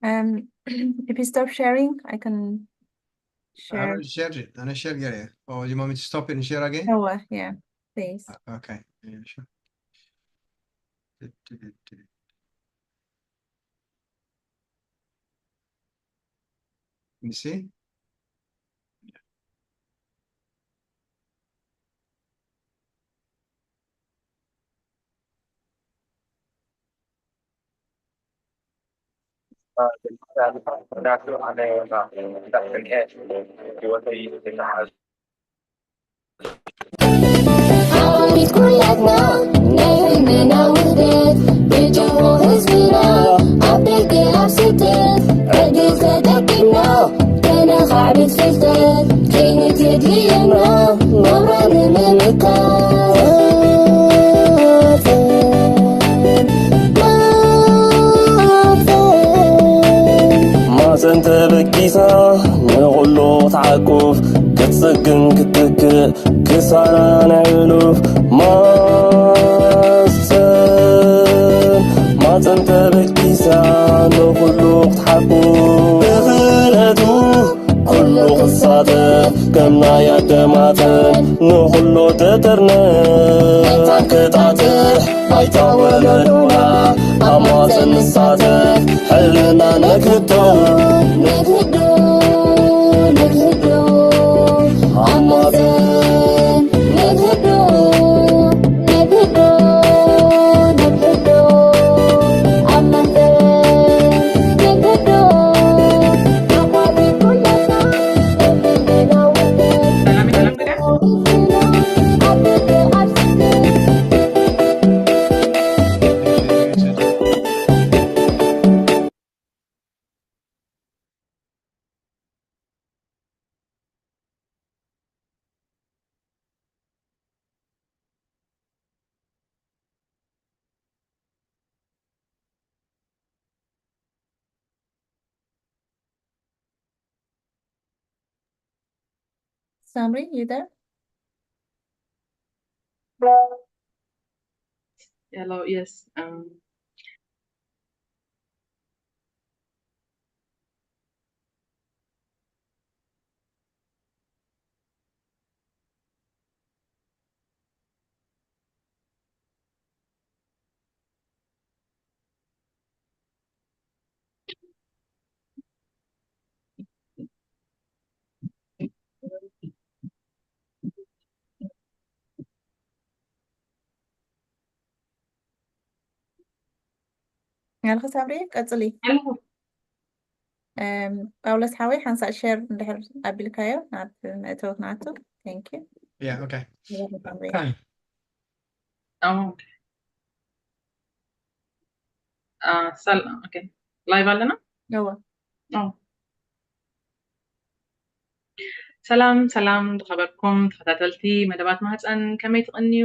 Um, if you stop sharing, I can share. Share, أنا share ገይረ. Oh, you want me to stop it and share again? Oh, uh, yeah, please. Okay, yeah, sure. Let me see. ዓወት ኩላትና ናይ ህልምና ውህደት ብጅሆ ህዝብና ኣብ ደገ ኣብ ስደት ዕድል ተጠቂምና ከነኻዕብት ፍልጠት ከይንትድልየና ናብራ ንምምካት ማፀን ተበጊሳ ንኹሉ ክትዓቁፍ ክትፅግን ክትትክእ ክሳራ ናይ ሕሉፍ ማፀን ማፀን ተበጊሳ ንኹሉ ክትሓቁፍ ብኽእለቱ ኩሉ ክሳተፍ ከም ናይ ኣደማተን ንኹሉ ተጠርነፍ ክጣጥሕ ባይታ ወለዶና ኣብ ማፀን ንሳተፍ ሕልና ነግህዶ ነግህዶ ነግህዶ ኣብ ማፀን ነግህዶ ነግህዶ ነግህዶ ኣብ መንበር ነግህዶ ኣባቢ ኩላትና ሰላም ሰላም ገዳ Samri, you there? Hello, yes. Um, ያልኸ ሳብሪ ቀጽሊ። ኣለኹ። እም፣ ጳውሎስ ሓወይ ሓንሳእ ሸር እንድሕር ኣቢልካዮ ናብ መእተዊ ክንኣቱ። Thank you። Yeah, okay. ንገሪ ሳምሪ። Hi. Oh, okay. Uh, ሰላም። Okay. ላይቭ ኣለና? እወ። Oh. ሰላም ሰላም ዝኸበርኩም ተኸታተልቲ መደባት ማህፀን ከመይ ትቕንዩ?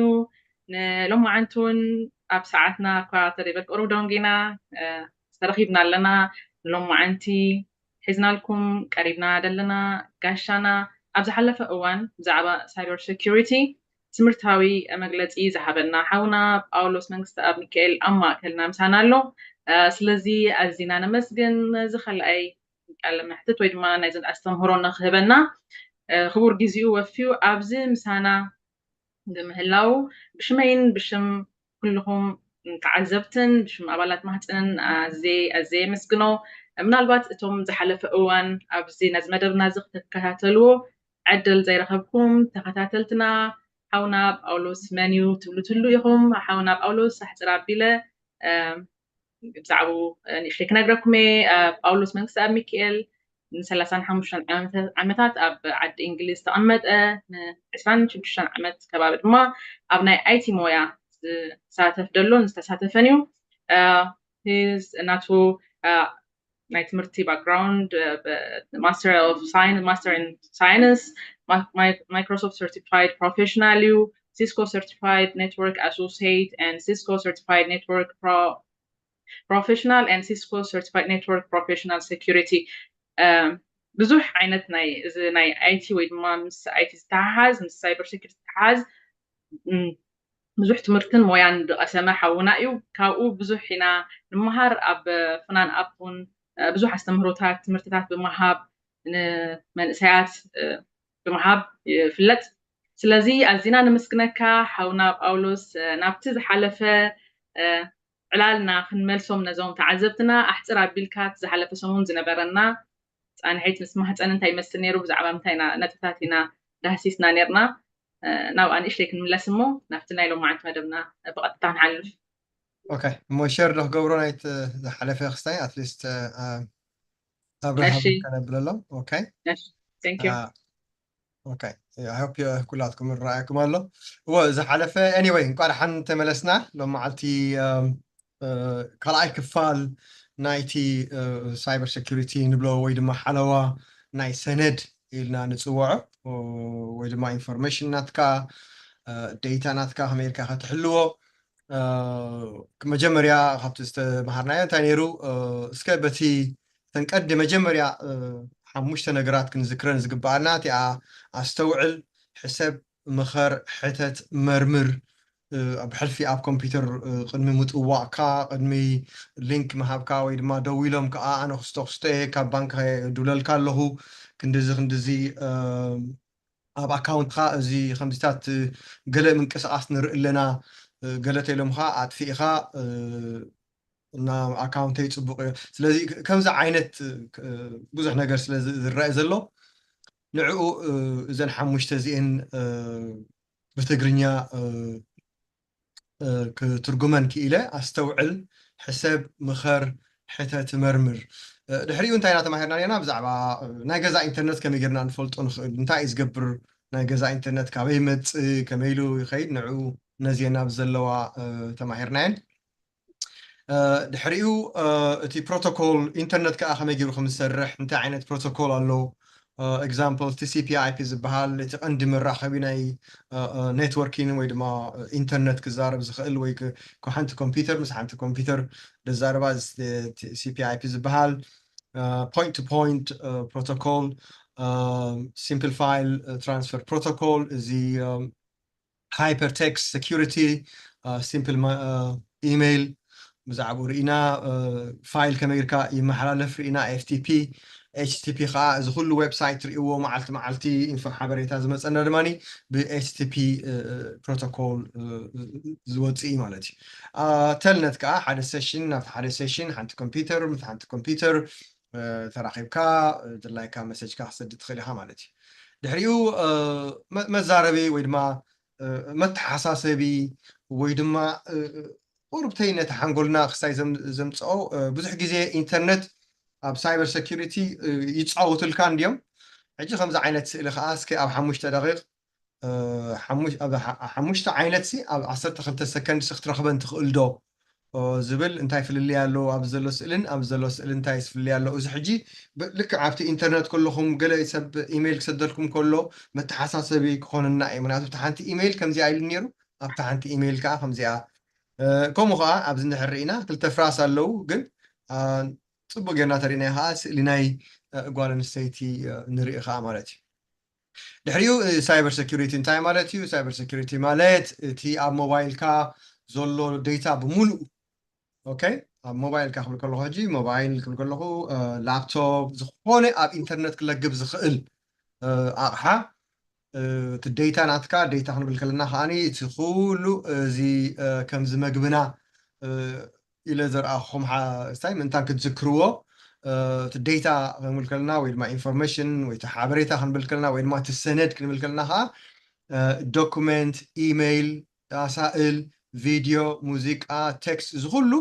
ንሎማዓንቲ እውን ኣብ ሰዓትና እኳ ተደይበል ቁሩብ ደንጊና እ፣ ተረኺብና ኣለና። ንሎማዓንቲ ሒዝናልኩም ቀሪብና ዘለና ጋሻና ኣብ ዝሓለፈ እዋን ብዛዕባ ሳይበር ሴኩሪቲ ትምህርታዊ መግለፂ ዝሃበና ሓውና ጳውሎስ መንግስቲ ኣብ ሚካኤል ኣብ ማእከልና ምሳና ኣሎ። እ፣ ስለዚ ኣዚና ነመስግን። ነዚ ካልኣይ ቃለ መሕትት ወይ ድማ ናይዚ ኣስተምህሮ ንክህበና እ፣ ክቡር ግዜኡ ወፊዩ ኣብዚ ምሳና ብምህላው ብሽመይን ብሽም ኩልኹም ተዓዘብትን ብሽም ኣባላት ማህፀንን ኣዝየ ኣዝየ የመስግኖ። ምናልባት እቶም ዝሓለፈ እዋን ኣብዚ ነዚ መደብና እዚ ክትከታተልዎ ዕድል ዘይረኸብኩም ተኸታተልትና ሓውና ጳውሎስ መን እዩ ትብሉ ትህሉ ኢኹም። ሓውና ጳውሎስ ኣሕፅር ኣቢለ እ፣ ብዛዕባኡ እ፣ ንእሽተይ ክነግረኩም እየ። እ፣ ጳውሎስ መንግስቲ ኣብ ሚካኤል ንሰላሳን ሓሙሽተን ዓመተ- ዓመታት ኣብ ዓዲ እንግሊዝ ዝተቐመጠ፣ ንዕስራን ሽዱሽተን ዓመት ከባቢ ድማ ኣብ ናይ ኣይቲ ሞያ ዝሳተፍ ደሎን ዝተሳተፈን እዩ። እ፣ ሂዝ- ናቱ እ፣ ናይ ትምህርቲ ባክግራውንድ ማስተር ኦፍ ሳይንስ ማስተር ኢን ሳይንስ ማይክሮሶፍት ሰርቲፋይድ ፕሮፌሽናል እዩ። ሲስኮ ሰርቲፋይድ ኔትወርክ ኣሶሲየት ኤንድ ሲስኮ ሰርቲፋይድ ኔትወርክ ፕሮፌሽናል ኤንድ ሲስኮ ሰርቲፋይድ ኔትወርክ ፕሮፌሽናል ሴኩሪቲ። ብዙሕ ዓይነት ናይ እዚ ናይ ኣይቲ ወይ ድማ ምስ ኣይቲ ዝተሓሓዝ ምስ ሳይበር ሴኩሪቲ ዝተሓሓዝ ም፣ ብዙሕ ትምህርትን ሞያን ዝቐሰመ ሓውና እዩ። ካብኡ ብዙሕ ኢና ንመሃር። ኣብ ፍናን ኣፕ እውን ብዙሕ ኣስተምህሮታት፣ ትምህርትታት ብምሃብ፣ ንመንእሰያት ብምሃብ ይፍለጥ። ስለዚ ኣዚና ነመስግነካ ሓውና ጳውሎስ፣ ናብቲ ዝሓለፈ ዕላልና ክንመልሶም ነዞም ተዓዘብትና ኣሕፅር ኣቢልካ፣ እቲ ዝሓለፈ ሰሙን ዝነበረና ፃንሒት ምስ ማህፀን እንታይ ይመስል ነይሩ፣ ብዛዕባ ምንታይ ኢና ነጥብታት ኢና ዳህሲስና ነርና፣ ናብኣ ንእሽተይ ክንምለስ እሞ ናብቲ ናይ ሎማዓንቲ መደብና ብቐጥታ ንሓልፍ። ኦኬ፣ እሞ ሸር ዶ ክገብሮ ናይቲ ዝሓለፈ ክስታይ ኣትሊስት ኣብርሃ እሺ። ከነብለሎም። ኦኬ Thank you። ኦኬ፣ I hope ኩላትኩም ይረኣየኩም ኣሎ። እወ፣ ዝሓለፈ፣ anyway፣ እንኳ ደሓን ተመለስና። ሎም መዓልቲ ካልኣይ ክፋል ናይቲ ሳይበር ሴኩሪቲ ንብሎ ወይ ድማ ሓለዋ ናይ ሰነድ ኢልና ንፅውዖ ወይ ድማ ኢንፎርሜሽን ናትካ፣ ዴታ ናትካ ከመይ ኢልካ ከተሕልዎ፣ መጀመርያ ካብቲ ዝተምሃርናዮ እንታይ ነይሩ፣ እስከ በቲ እተን ቀዲ መጀመርያ ሓሙሽተ ነገራት ክንዝክረን ዝግበኣና፣ እቲኣ ኣስተውዕል፣ ሕሰብ፣ ምኸር፣ ሕተት፣ መርምር፣ ብሕልፊ ኣብ ኮምፒውተር ቅድሚ ምጥዋቕካ፣ ቅድሚ ሊንክ ምሃብካ ወይ ድማ ደዊሎም ከዓ ኣነ ክስቶ ክስቶ እየ፣ ካብ ባንክ ድውለልካ ኣለኹ፣ ክንድዚ ክንድዚ ኣብ ኣካውንትካ እዚ ከምዚታት ገለ ምንቅስቃስ ንርኢ ኣለና፣ ገለ ተኢሎምካ ኣጥፊእካ እና ኣካውንተይ ፅቡቅ እዩ። ስለዚ ከምዚ ዓይነት ብዙሕ ነገር ስለ ዝረአ ዘሎ ንዕኡ እዘን ሓሙሽተ እዚአን ብትግርኛ ክትርጉመን ክኢለ። ኣስተውዕል፣ ሕሰብ፣ ምኸር፣ ሕተት፣ መርምር። ድሕሪኡ እንታይ ኢና ተማሂርና ነርና? ብዛዕባ ናይ ገዛ ኢንተርነት ከመይ ጌርና ንፈልጦ ንኽእል፣ እንታይ እዩ ዝገብር፣ ናይ ገዛ ኢንተርነት ካበይ ይመፅእ፣ ከመይ ኢሉ ይኸይድ፣ ንዕኡ ነዚአን ኣብ ዘለዋ ተማሂርናየን። ድሕሪኡ እቲ ፕሮቶኮል ኢንተርነት ከዓ ከመይ ገይሩ ከም ዝሰርሕ፣ እንታይ ዓይነት ፕሮቶኮል ኣሎ፣ example TCP IP ዝበሃል እቲ ቀንዲ መራኸቢ ናይ ኔትወርኪንግ ወይ ድማ ኢንተርነት ክዛረብ ዝኽእል ወይ ሓንቲ ኮምፒውተር ምስ ሓንቲ ኮምፒውተር ደዛረባ TCP IP ዝበሃል point to point protocol simple file transfer protocol እዚ hypertext security simple email ብዛዕባኡ ርኢና፣ ፋይል ከመይ ጌርካ ይመሓላለፍ ርኢና፣ FTP፣ HTTP ከዓ እዚ ኩሉ ዌብሳይት ርኢዎ፣ መዓልቲ መዓልቲ ኢንፎ ሓበሬታ ዝመፀና ድማ ብ HTTP ፕሮቶኮል ዝወፅእ እዩ ማለት እዩ። ተልነት ከዓ ሓደ ሴሽን ናብቲ ሓደ ሴሽን ሓንቲ ኮምፒውተር ምስ ሓንቲ ኮምፒውተር ተራኺብካ ድላይካ መሰጅካ ክሰድ ትኽእል ኢኻ ማለት እዩ። ድሕሪኡ መዛረቢ ወይ ድማ መተሓሳሰቢ ወይ ድማ ቁርብተይ ነቲ ሓንጎልና ክሳይ ዘምፅኦ ብዙሕ ግዜ ኢንተርነት ኣብ ሳይበር ሴኩሪቲ ይፃወቱልካ እንድዮም። ሕጂ ከምዚ ዓይነት ስእሊ ከዓ እስኪ ኣብ ሓሙሽተ ደቂቕ ሓሙሽተ ዓይነት ሲ ኣብ ዓሰርተ ክልተ ሰከንድ ሲ ክትረኽበን ትኽእል ዶ ዝብል እንታይ ፍልልይ ኣለዎ ኣብ ዘሎ ስእልን ኣብ ዘሎ ስእሊ እንታይ ፍልልይ ኣለዎ? እዚ ሕጂ ልክዕ ኣብቲ ኢንተርነት ከለኹም ገለ ሰብ ኢሜይል ክሰደልኩም ከሎ መተሓሳሰቢ ክኾንና እዩ። ምክንያቱ ኣብቲ ሓንቲ ኢሜይል ከምዚኣ ኢሉ ነይሩ፣ ኣብቲ ሓንቲ ኢሜይል ከዓ ከምዚኣ። ከምኡ ከዓ ኣብዚ እንድሕር ርኢና ክልተ ፍራስ ኣለዉ፣ ግን ፅቡቅ ጌርና ተሪእናዮ ከዓ ስእሊ ናይ ጓል ኣንስተይቲ ንርኢ ከዓ ማለት እዩ። ድሕሪኡ ሳይበር ሴኩሪቲ እንታይ ማለት እዩ? ሳይበር ሴኩሪቲ ማለት እቲ ኣብ ሞባይልካ ዘሎ ዴታ ብምሉኡ፣ ኦኬ፣ ኣብ ሞባይልካ ክብል ከለኹ ሕጂ ሞባይል ክብል ከለኹ ላፕቶፕ፣ ዝኾነ ኣብ ኢንተርነት ክለግብ ዝኽእል ኣቕሓ እቲ ዴታ ናትካ ዴታ ክንብል ከለና ከዓኒ እቲ ኩሉ እዚ ከምዚ መግብና ኢለ ዘርኣኹም ስታይ ምእንታን ክትዝክርዎ እቲ ዴታ ክንብል ከለና ወይ ድማ ኢንፎርሜሽን ወይ እቲ ሓበሬታ ክንብል ከለና ወይ ድማ እቲ ሰነድ ክንብል ከለና ከዓ ዶኩመንት፣ ኢሜይል፣ ኣሳእል፣ ቪድዮ፣ ሙዚቃ፣ ቴክስት፣ እዚ ኩሉ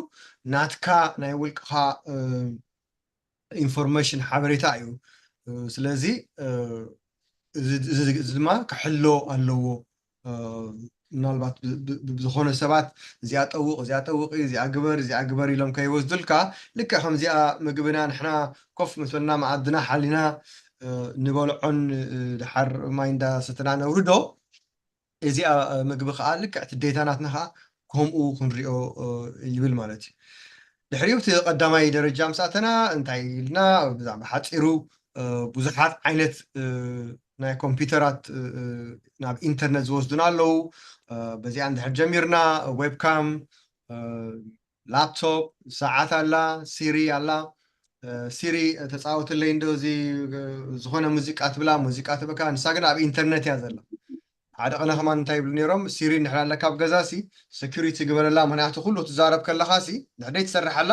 ናትካ ናይ ውልቅኻ ኢንፎርሜሽን ሓበሬታ እዩ። ስለዚ እዚ ድማ ክሕሎ ኣለዎ። ምናልባት ብዝኾነ ሰባት እዚኣ ጠውቕ፣ እዚኣ ጠውቂ፣ እዚኣ ግበር፣ እዚኣ ግበር ኢሎም ከይወስዱልካ፣ ልክዕ ከምዚኣ ምግብና ንሕና ኮፍ ምስ በልና መኣድና ሓሊና ንበልዖን ድሓር ማይ እንዳሰተና ነውርዶ፣ እዚኣ ምግቢ ከዓ ልክዕ እቲ ዴታ ናትና ከዓ ከምኡ ክንሪኦ ይብል ማለት እዩ። ድሕሪኡ እቲ ቀዳማይ ደረጃ ምስ ኣተና እንታይ ኢልና ብዛዕባ ሓፂሩ ብዙሓት ዓይነት ናይ ኮምፒውተራት ናብ ኢንተርነት ዝወስዱና ኣለዉ። በዚኣ እንድሕር ጀሚርና ዌብካም፣ ላፕቶፕ፣ ሰዓት ኣላ፣ ሲሪ ኣላ፣ ሲሪ ተፃወትለይ እንዶ እዚ ዝኾነ ሙዚቃ ትብላ፣ ሙዚቃ ትበካ፣ ንሳ ግን ኣብ ኢንተርነት እያ ዘላ። ሓደ ቀነ ከማን እንታይ ይብሉ ነይሮም፣ ሲሪ እንድሕር ኣለካ ኣብ ገዛ ሲ ሴኩሪቲ ግበረላ፣ ምክንያቱ ኩሉ ትዛረብ ከለካ ሲ ንሕደይ ትሰርሕ ኣላ፣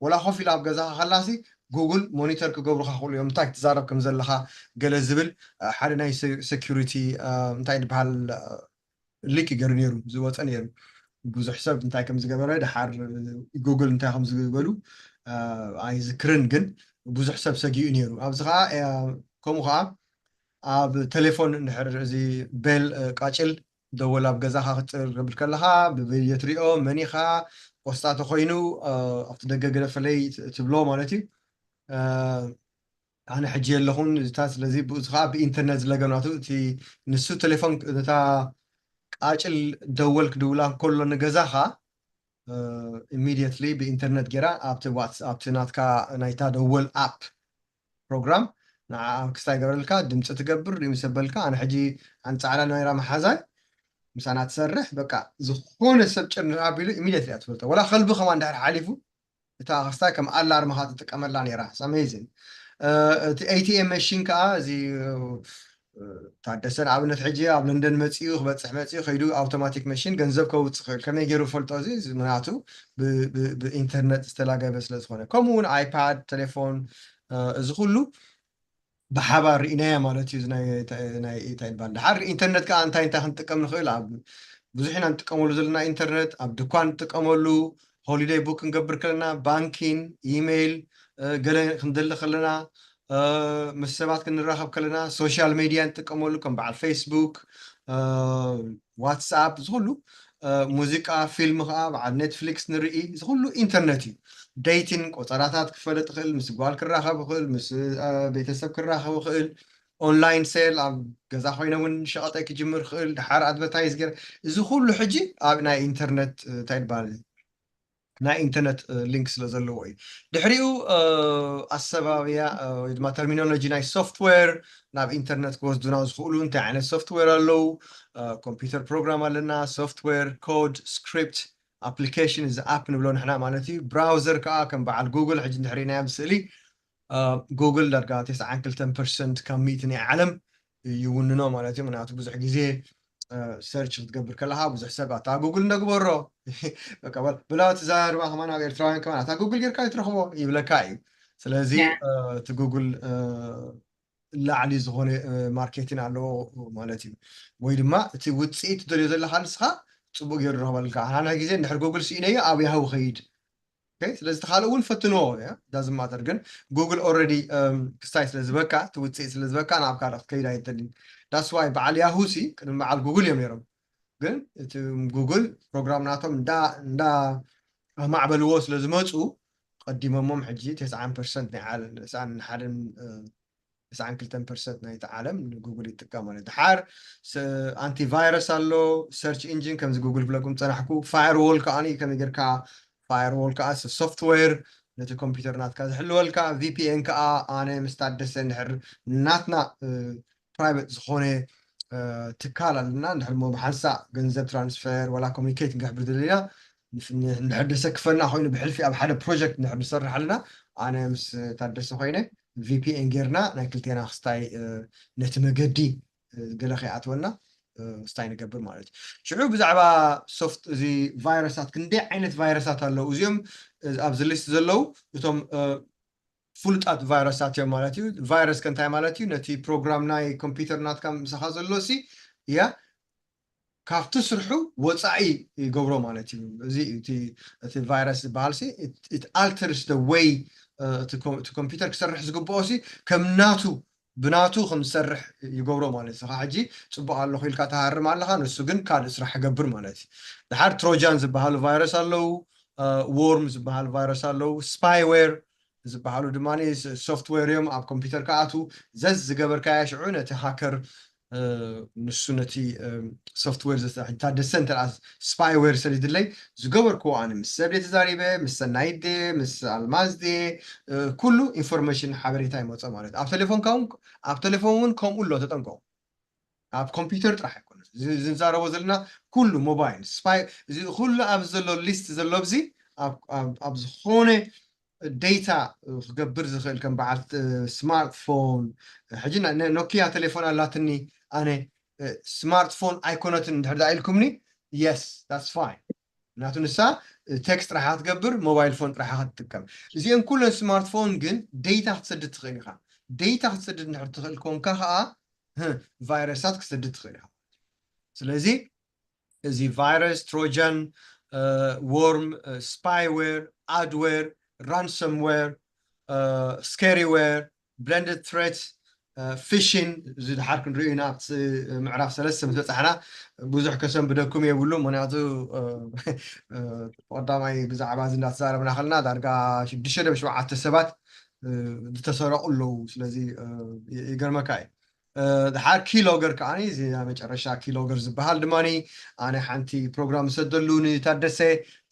ወላ ኮፍ ኢላ ኣብ ገዛኻ ከላ ሲ ጉግል ሞኒተር ክገብሩካ ክእሉ እዮም፣ እንታይ ክትዛረብ ከም ዘለካ ገለ ዝብል ሓደ ናይ ሴኩሪቲ እንታይ ዝበሃል ሊክ ገይሩ ነይሩ ዝወፀ ነይሩ። ብዙሕ ሰብ እንታይ ከም ዝገበረ ድሓር ጉግል እንታይ ከም ዝበሉ ኣይዝክርን፣ ግን ብዙሕ ሰብ ሰጊኡ ነይሩ። ኣብዚ ከዓ ከምኡ ከዓ ኣብ ቴሌፎን እንድሕር እዚ ቤል ቃጭል ደወል ኣብ ገዛኻ ክትብል ከለኻ ብቪድዮ ትሪኦ፣ መን ኢኻ፣ ቆስጣ ተኮይኑ ኣብቲ ደገ ገደፈለይ ትብሎ ማለት እዩ። ኣነ ሕጂ የለኹን እታ፣ ስለዚ ብኡ ከዓ ብኢንተርነት ዝለገናቱ እቲ ንሱ ቴሌፎን እታ ቃጭል ደወል ክድውላ ከሎ ንገዛኻ ኢሚዲየትሊ ብኢንተርነት ጌራ ኣብቲ ዋትስ ኣብቲ ናትካ ናይታ ደወል ኣፕ ፕሮግራም ንዓ ክስታይ ገበረልካ ድምፂ ትገብር ሪምሰበልካ። ኣነ ሕጂ ኣንፃዕላ ናይራ መሓዛይ ምሳና ትሰርሕ በቃ ዝኾነ ሰብ ጭር ንዓ ቢሉ ኢሚዲየትሊ እያ ትፈልጦ። ወላ ከልቢ ከማ እንድሕር ሓሊፉ እታ ክስታይ ከም ኣላርም ካ ትጥቀመላ ነይራ። ኣሜዚንግ። እቲ ኤቲኤም መሽን ከዓ እዚ ታደሰ ንኣብነት ሕጂ ኣብ ለንደን መፂኡ ክበፅሕ መፂኡ ከይዱ ኣውቶማቲክ መሽን ገንዘብ ከውፅእ ክእል ከመይ ገይሩ ፈልጦ እዚ ምክንያቱ ብኢንተርነት ዝተላገበ ስለዝኮነ ከምኡ እውን ኣይፓድ ቴሌፎን እዚ ኩሉ ብሓባር ርኢናያ ማለት እዩ። እንታይ ይባል ድሓር ኢንተርነት ከዓ እንታይ እንታይ ክንጥቀም ንኽእል ኣብ ብዙሕ ኢና ንጥቀመሉ ዘለና ኢንተርነት ኣብ ድኳን ንጥቀመሉ ሆሊደይ ቡክ ክንገብር ከለና ባንኪን ኢሜይል ገለ ክንደሊ ከለና ምስ ሰባት ክንራኸብ ከለና ሶሻል ሜድያ ንጥቀመሉ ከም በዓል ፌስቡክ ዋትስኣፕ ዝኩሉ ሙዚቃ ፊልም ከዓ በዓል ኔትፍሊክስ ንርኢ ዝኩሉ ኢንተርነት እዩ። ደይቲን ቆፀራታት ክፈለጥ ይኽእል ምስ ጓል ክራኸብ ይኽእል ምስ ቤተሰብ ክራኸብ ይኽእል ኦንላይን ሴል ኣብ ገዛ ኮይነ እውን ሸቐጠይ ክጅምር ይኽእል ድሓር ኣድቨርታይዝ ገይረ እዚ ኩሉ ሕጂ ኣብ ናይ ኢንተርነት እንታይ ይበሃል ናይ ኢንተርነት ሊንክ ስለ ዘለዎ እዩ። ድሕሪኡ ኣሰባብያ ወይ ድማ ተርሚኖሎጂ ናይ ሶፍትዌር ናብ ኢንተርነት ክወስዱና ዝኽእሉ እንታይ ዓይነት ሶፍትዌር ኣለዉ? ኮምፒውተር ፕሮግራም ኣለና፣ ሶፍትዌር፣ ኮድ፣ ስክሪፕት፣ ኣፕሊኬሽን እዚ ኣፕ ንብሎ ንሕና ማለት እዩ። ብራውዘር ከዓ ከም በዓል ጉግል ሕጂ እንድሕር ኢናዮ ኣብ ስእሊ ጉግል ዳርጋ ተስዓን ክልተን ፐርሰንት ካብ ሚእቲ ናይ ዓለም ይውንኖ ማለት እዩ። ምክንያቱ ብዙሕ ግዜ ሰርች ክትገብር ከለካ ብዙሕ ሰብ ኣታ ጉግል እንደግበሮ ብላ ትዛርባ ከማን ኣብ ኤርትራውያን ከማን ኣታ ጉግል ጌርካ ይትረኽቦ ይብለካ እዩ። ስለዚ እቲ ጉግል ላዕሊ ዝኾነ ማርኬቲን ኣለዎ ማለት እዩ። ወይ ድማ እቲ ውፅኢት ትደልዮ ዘለካ ንስኻ ፅቡቅ ገይሩ ረኽበልካ። ሓና ግዜ እንድሕር ጉግል ስኢነዮ ኣብ ያሁ ከይድ ስለዚ ተካልእ እውን ፈትንዎ ዳዝ ማተር ግን ጉግል ኦረዲ ክስታይ ስለ ዝበካ እቲ ውፅኢት ስለ ዝበካ ናብ ካልእ ክትከይድ ኣይደልን። ዳስ ዋይ በዓል ያሁ ሲ ቅድሚ በዓል ጉግል እዮም ነይሮም። ግን እቲ ጉግል ፕሮግራም ናቶም እንዳ ማዕበልዎ ስለ ዝመፁ ቀዲሞሞም ሕጂ ተስዓን ፐርሰንት ናይ ዓለም ተስዓን ሓደን ተስዓን ክልተን ፐርሰንት ናይቲ ዓለም ንጉግል ይጥቀም ማለት ድሓር ኣንቲቫይረስ ኣሎ ሰርች ኢንጂን ከምዚ ጉግል ክብለኩም ፀናሕኩ ፋየርዎል ከዓ ከመይ ጌርካ ፋየርዎል ከዓ ሶፍትዌር ነቲ ኮምፒውተር ናትካ ዝሕልወልካ ቪፒኤን ከዓ ኣነ ምስ ታደሰ እንድሕር ናትና ፕራይቬት ዝኾነ ትካል ኣለና እንድሕር ሞ ብሓንሳእ ገንዘብ ትራንስፈር ወላ ኮሚኒኬት ንክሕብር ዘለና እንድሕር ደሰክፈና ኮይኑ ብሕልፊ ኣብ ሓደ ፕሮጀክት እንድሕር ንሰርሕ ኣለና ኣነ ምስ ታደሰ ኮይነ ቪፒኤን ጌርና ናይ ክልቴና ክስታይ ነቲ መገዲ ገለ ከይኣትወና ክስታይ ንገብር ማለት እዩ። ሽዑ ብዛዕባ ሶፍት እዚ ቫይረሳት ክንደይ ዓይነት ቫይረሳት ኣለዉ እዚኦም ኣብዚ ሊስት ዘለዉ እቶም ፍሉጣት ቫይረሳት እዮም ማለት እዩ። ቫይረስ ከ እንታይ ማለት እዩ? ነቲ ፕሮግራም ናይ ኮምፒውተር ናትካ ምሳኻ ዘሎ ሲ እያ ካብቲ ስርሑ ወፃኢ ይገብሮ ማለት እዩ። እዚ እቲ ቫይረስ ዝበሃል ሲ it alters the way እቲ ኮምፒውተር ክሰርሕ ዝግብኦ ሲ ከም ናቱ ብናቱ ከም ዝሰርሕ ይገብሮ ማለት እዩ። ሕጂ ፅቡቅ ኣለኹ ኢልካ ትሃርም ኣለካ፣ ንሱ ግን ካልእ ስራሕ ይገብር ማለት እዩ። ድሓር ትሮጃን ዝበሃሉ ቫይረስ ኣለዉ፣ ዎርም ዝበሃል ቫይረስ ኣለዉ፣ ስፓይዌር ዝበሃሉ ድማ ሶፍትዌር እዮም ኣብ ኮምፒውተር ክኣትዉ ዘዝ ዝገበርካያ ሽዑ ነቲ ሃከር ንሱ ነቲ ሶፍትዌር ታደሰ እንተ ስፓይዌር ሰሊድለይ ዝገበርክዎ ኣነ ምስ ሰብ ድየ ተዛሪበ ምስ ሰናይት ድየ ምስ ኣልማዝ ድየ ኩሉ ኢንፎርሜሽን ሓበሬታ ይመፆ ማለት ኣብ ቴሌፎንካ እውን ኣብ ቴሌፎን እውን ከምኡ ኣሎ ተጠንቀቁ። ኣብ ኮምፒውተር ጥራሕ ኣይኮነ ዝንዛረቦ ዘለና ኩሉ ሞባይል ስፓይ እዚ ኩሉ ኣብ ዘሎ ሊስት ዘሎ ብዚ ኣብ ዝኾነ data ክገብር ዝኽእል ከም በዓል ስማርትፎን። ሕጂ ኖኪያ ቴሌፎን ኣላትኒ ኣነ፣ ስማርትፎን ኣይኮነትን እንድሕር ዳ ኢልኩምኒ፣ yes, that's fine። ምክንያቱ ንሳ ቴክስት ጥራሓ ክትገብር፣ ሞባይል ፎን ጥራሓ ክትጥቀም። እዚአን ኩለን ስማርትፎን ግን ዴታ ክትሰድድ ትኽእል ኢኻ። ዴታ ክትሰድድ እንድሕር ትኽእል ኮንካ ከዓ ቫይረሳት ክትሰድድ ትኽእል ኢኻ። ስለዚ እዚ ቫይረስ፣ ትሮጃን፣ ወርም፣ ስፓይዌር፣ ኣድዌር፣ ራንሰምዌር፣ ስኬሪዌር፣ ብለንድድ ትሬት፣ ፊሽን፣ እዚ ድሓር ክንሪኦ ኢና ኣብቲ ምዕራፍ ሰለስተ ምስ በፃሕና። ብዙሕ ከሰንብደኩም የብሉ፣ ምክንያቱ ቀዳማይ ብዛዕባ እዚ እንዳተዛረብና ከለና ዳርጋ ሽዱሽተ ሸውዓተ ሰባት ዝተሰረቁ ኣለዉ። ስለዚ ይገርመካ እዩ። ድሓር ኪሎገር ከዓ እዚ መጨረሻ ኪሎገር ዝበሃል ድማ ኣነ ሓንቲ ፕሮግራም ሰደሉ ንታደሰ።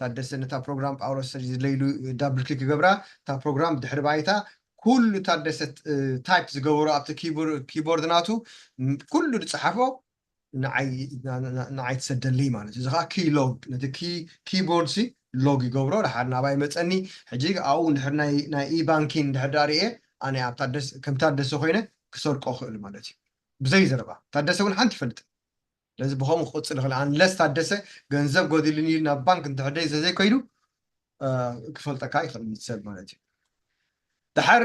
ታደሰ ነታ ፕሮግራም ጳውሎስ ድለይሉ ዳብል ክሊክ ይገብራ። እታ ፕሮግራም ድሕሪ ባይታ ኩሉ ታደሰ ታይፕ ዝገበሮ ኣብቲ ኪቦርድ ናቱ ኩሉ ዝፀሓፎ ንዓይ ትሰደልይ ማለት እዩ። እዚ ከዓ ኪ ሎግ፣ ነቲ ኪቦርድ ሲ ሎግ ይገብሮ። ድሓር ናባይ መፀኒ። ሕጂ ኣብኡ እንድሕር ናይ ኢባንኪን እንድሕር ዳርየ ኣነ ከም ታደሰ ኮይነ ክሰርቆ ክእል ማለት እዩ። ብዘይ ዘረባ ታደሰ እውን ሓንቲ ይፈልጥ። ስለዚ ብኸምኡ ክቕፅል ይኽእል። ኣንለስ ታደሰ ገንዘብ ጎዲልኒ ኢሉ ናብ ባንክ እንድሕር ደይ ዘዘይከይዱ ክፈልጠካ ይኽእል ሰብ ማለት እዩ። ድሓር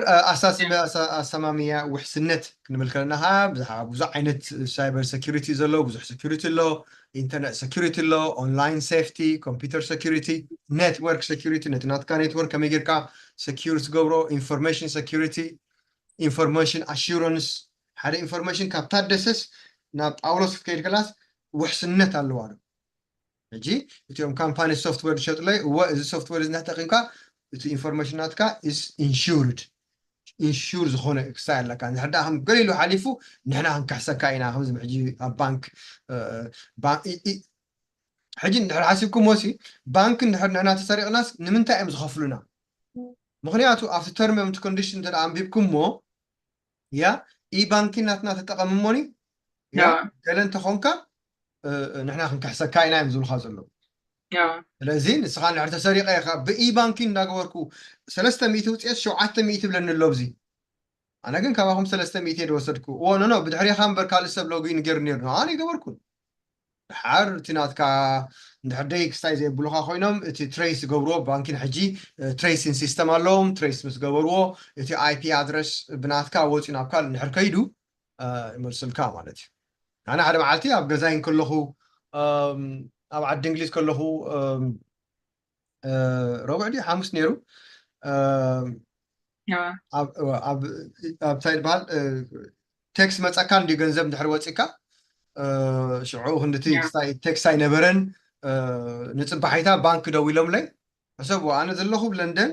ኣሳማሚያ ውሕስነት ክንብል ከለና ብዙሕ ዓይነት ሳይበር ሰኪሪቲ ዘሎ፣ ብዙሕ ሰኪሪቲ ኣሎ። ኢንተርነት ሰኪሪቲ ኣሎ፣ ኦንላይን ሴፍቲ፣ ኮምፒውተር ሰኪሪቲ፣ ኔትወርክ ሰኪሪቲ፣ ነቲ ናትካ ኔትወርክ ከመይ ጌርካ ሰኪር ትገብሮ፣ ኢንፎርሜሽን ሰኪሪቲ፣ ኢንፎርሜሽን ኣሹረንስ። ሓደ ኢንፎርሜሽን ካብ ታደሰስ ናብ ጳውሎስ ክትከይድ ከላስ ውሕስነት ኣለዋ ዶ? ሕጂ እቲኦም ካምፓኒ ሶፍትዌር ዝሸጡለይ እወ እዚ ሶፍትዌር እዚ እንተጠቂምካ እቲ ኢንፎርሜሽን ናትካ ኢንሹርድ፣ ኢንሹር ዝኾነ ክሳይ ኣለካ። ንሕዳ ከም ገሊሉ ሓሊፉ ንሕና ክንክሕሰካ ኢና። ከምዚ ሕጂ ኣብ ባንክ ሕጂ እንድሕር ሓሲብኩሞ ሲ ባንክ እንድሕር ንሕና ተሰሪቕናስ ንምንታይ እዮም ዝኸፍሉና? ምክንያቱ ኣብቲ ተርም ኦፍ ኮንዲሽን እንተ ኣንቢብኩሞ ያ ኢባንኪ ናትና ተጠቐምሞኒ ያ ገለ እንተኾንካ ንሕና ክንክሕሰካ ኢና እዮም ዝብልካ ዘለዉ። ስለዚ ንስኻ እንድሕር ተሰሪቐ ኢኻ ብኢባንኪ እንዳገበርኩ ሰለስተ ሚእቲ ውፅኤት ሸውዓተ ሚእቲ ብለኒ ኣሎ ኣብዚ። ኣነ ግን ካባኹም ሰለስተ ሚእቲ እየ ዝወሰድኩ። እዎ ኖ ኖ ብድሕሪኻ እምበር ካልእ ሰብ ሎጊን ገይሩ ነይሩ ኣነ ይገበርኩን። ድሓር እቲ ናትካ እንድሕር ደይ ክስታይ ዘየብሉካ ኮይኖም እቲ ትሬስ ዝገብርዎ ባንኪን ሕጂ ትሬሲን ሲስተም ኣለዎም። ትሬስ ምስ ገበርዎ እቲ ኣይፒ ኣድረስ ብናትካ ወፂኡ ናብ ካልእ እንድሕር ከይዱ ይመልሱልካ ማለት እዩ። ኣነ ሓደ መዓልቲ ኣብ ገዛይ እንከለኹ ኣብ ዓዲ እንግሊዝ ከለኹ ረቡዕ ድዩ ሓሙስ ነይሩ ኣብታይ ዝበሃል ቴክስ መፀካ እንዲ ገንዘብ እንድሕር ወፂካ ሽዑ ክንድቲ ቴክስ ኣይነበረን። ንፅባሒታ ባንክ ደው ኢሎምለይ ሕሰቡ ኣነ ዘለኹ ብ ለንደን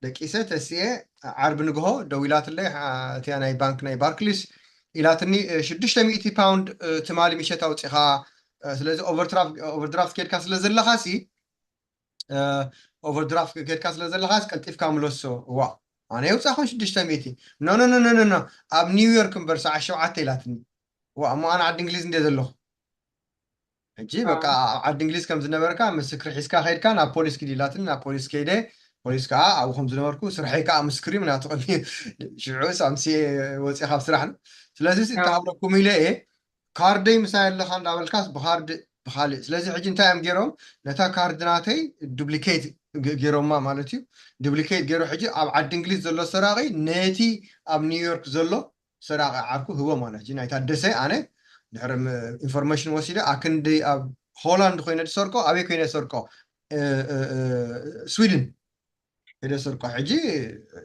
ደቂሰ ተስኤ ዓርቢ ንግሆ ደው ኢላትለይ እቲያ ናይ ባንክ ናይ ባርክሊስ ኢላትኒ ሽዱሽተ ሚእቲ ፓውንድ ትማሊ ምሸት ኣውፂኻ ስለዚ ኦቨርድራፍት ኬድካ ስለ ዘለኻ ሲ ኦቨርድራፍት ኬድካ ስለ ዘለኻስ ቀልጢፍካ ምለሶ። ዋ ኣነ የውፃእኹን ሽዱሽተ ሚእቲ ኖ ኖ ኖ ኖ ኣብ ኒውዮርክ እምበር ሰዓት ሸውዓተ ኢላትኒ። ዋ እሞ ኣነ ዓዲ እንግሊዝ እንደ ዘለኹ ሕጂ በቃ ኣብ ዓዲ እንግሊዝ ከም ዝነበርካ ምስክሪ ሒዝካ ከይድካ ናብ ፖሊስ ኪድ ኢላትኒ ናብ ፖሊስ ከይደ ፖሊስ ከዓ ኣብኡ ከም ዝነበርኩ ስርሐይ ከዓ ምስክሪ ምናቱ ቀሚ ሽዑ ሳምሲ ወፂ ካብ ስራሕ ነው። ስለዚ እተሃብረኩም ኢለ እየ ካርደይ ምሳይ ኣለካ እንዳበልካስ ብካርድ ብካልእ ስለዚ ሕጂ እንታይ እዮም ገይሮም ነታ ካርድ ናተይ ዱፕሊኬት ገይሮማ ማለት እዩ። ዱፕሊኬት ገይሮ ሕጂ ኣብ ዓዲ እንግሊዝ ዘሎ ሰራቂ ነቲ ኣብ ኒውዮርክ ዘሎ ሰራቂ ዓርኩ ህቦ ማለት እዩ። ናይ ታደሰ ኣነ ድሕሪ ኢንፎርሜሽን ወሲደ ኣክንዲ ኣብ ሆላንድ ኮይነ ዝሰርቆ ኣበይ ኮይነ ዝሰርቆ ስዊድን ሄደ ስርቆ ሕጂ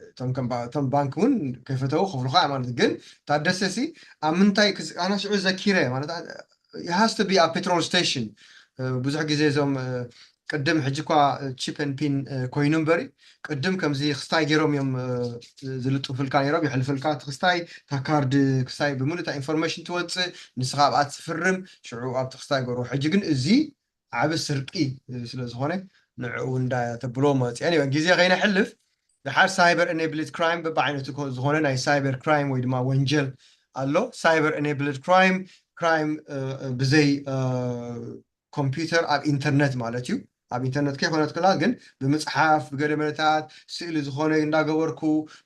እቶም ባንክ እውን ከይፈተው ክፍልካ ማለት ግን ታደሰ ሲ ኣብ ምንታይ ኣነ ሽዑ ዘኪረ ማለት has to be ኣብ ፔትሮል ስቴሽን ብዙሕ ግዜ እዞም ቅድም ሕጂ እኳ ቺፕ ን ፒን ኮይኑ እምበሪ ቅድም ከምዚ ክስታይ ገይሮም እዮም ዝልጥፍልካ ነይሮም ይሕልፍልካ እቲ ክስታይ እታ ካርድ ክስታይ ብምሉእ እታ ኢንፎርሜሽን ትወፅእ ንስኻ ኣብኣ ትፍርም ሽዑ ኣብቲ ክስታይ ገሩ ሕጂ ግን እዚ ዓቢ ስርቂ ስለ ዝኾነ ንዕኡ እንዳተብሎ መፅአ ኒወ ግዜ ከይነሕልፍ ድሓር ሳይበር ኤኔብልድ ክራይም በብዓይነቱ ዝኾነ ናይ ሳይበር ክራይም ወይ ድማ ወንጀል ኣሎ። ሳይበር ኤኔብልድ ክራይም ክራይም ብዘይ ኮምፒውተር ኣብ ኢንተርነት ማለት እዩ። ኣብ ኢንተርነት ከይኮነት ክላ ግን ብምፅሓፍ ብገለ መለታት ስእሊ ዝኾነ እንዳገበርኩ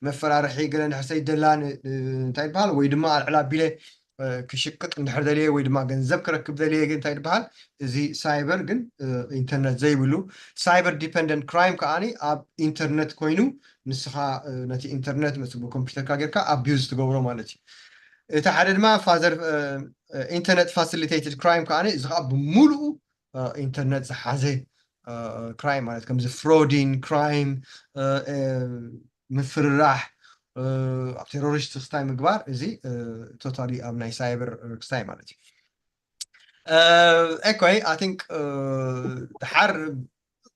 መፈራርሒ ገለ እንድሕር ሰይደላ እንታይ ይበሃል ወይ ድማ ኣልዕላ ኣቢለ ክሽቅጥ እንድሕር ደልየ ወይ ድማ ገንዘብ ክረክብ ደልየ ግን እንታይ ይበሃል እዚ ሳይበር ግን ኢንተርነት ዘይብሉ ሳይበር ዲፐንደንት ክራይም ከዓኒ ኣብ ኢንተርነት ኮይኑ ንስኻ ነቲ ኢንተርነት ምስ ኮምፒውተርካ ጌርካ ኣቢዩዝ ትገብሮ ማለት እዩ። እቲ ሓደ ድማ ፋዘር ኢንተርነት ፋሲሊቴትድ ክራይም ከዓኒ እዚ ከዓ ብምሉኡ ኢንተርነት ዝሓዘ ክራይም ማለት ከምዚ ፍሮዲን ክራይም ምፍርራሕ ኣብ ቴሮሪስት ክስታይ ምግባር እዚ ቶታሊ ኣብ ናይ ሳይበር ክስታይ ማለት እዩ። ኤኮይ ኣይ ቲንክ ድሓር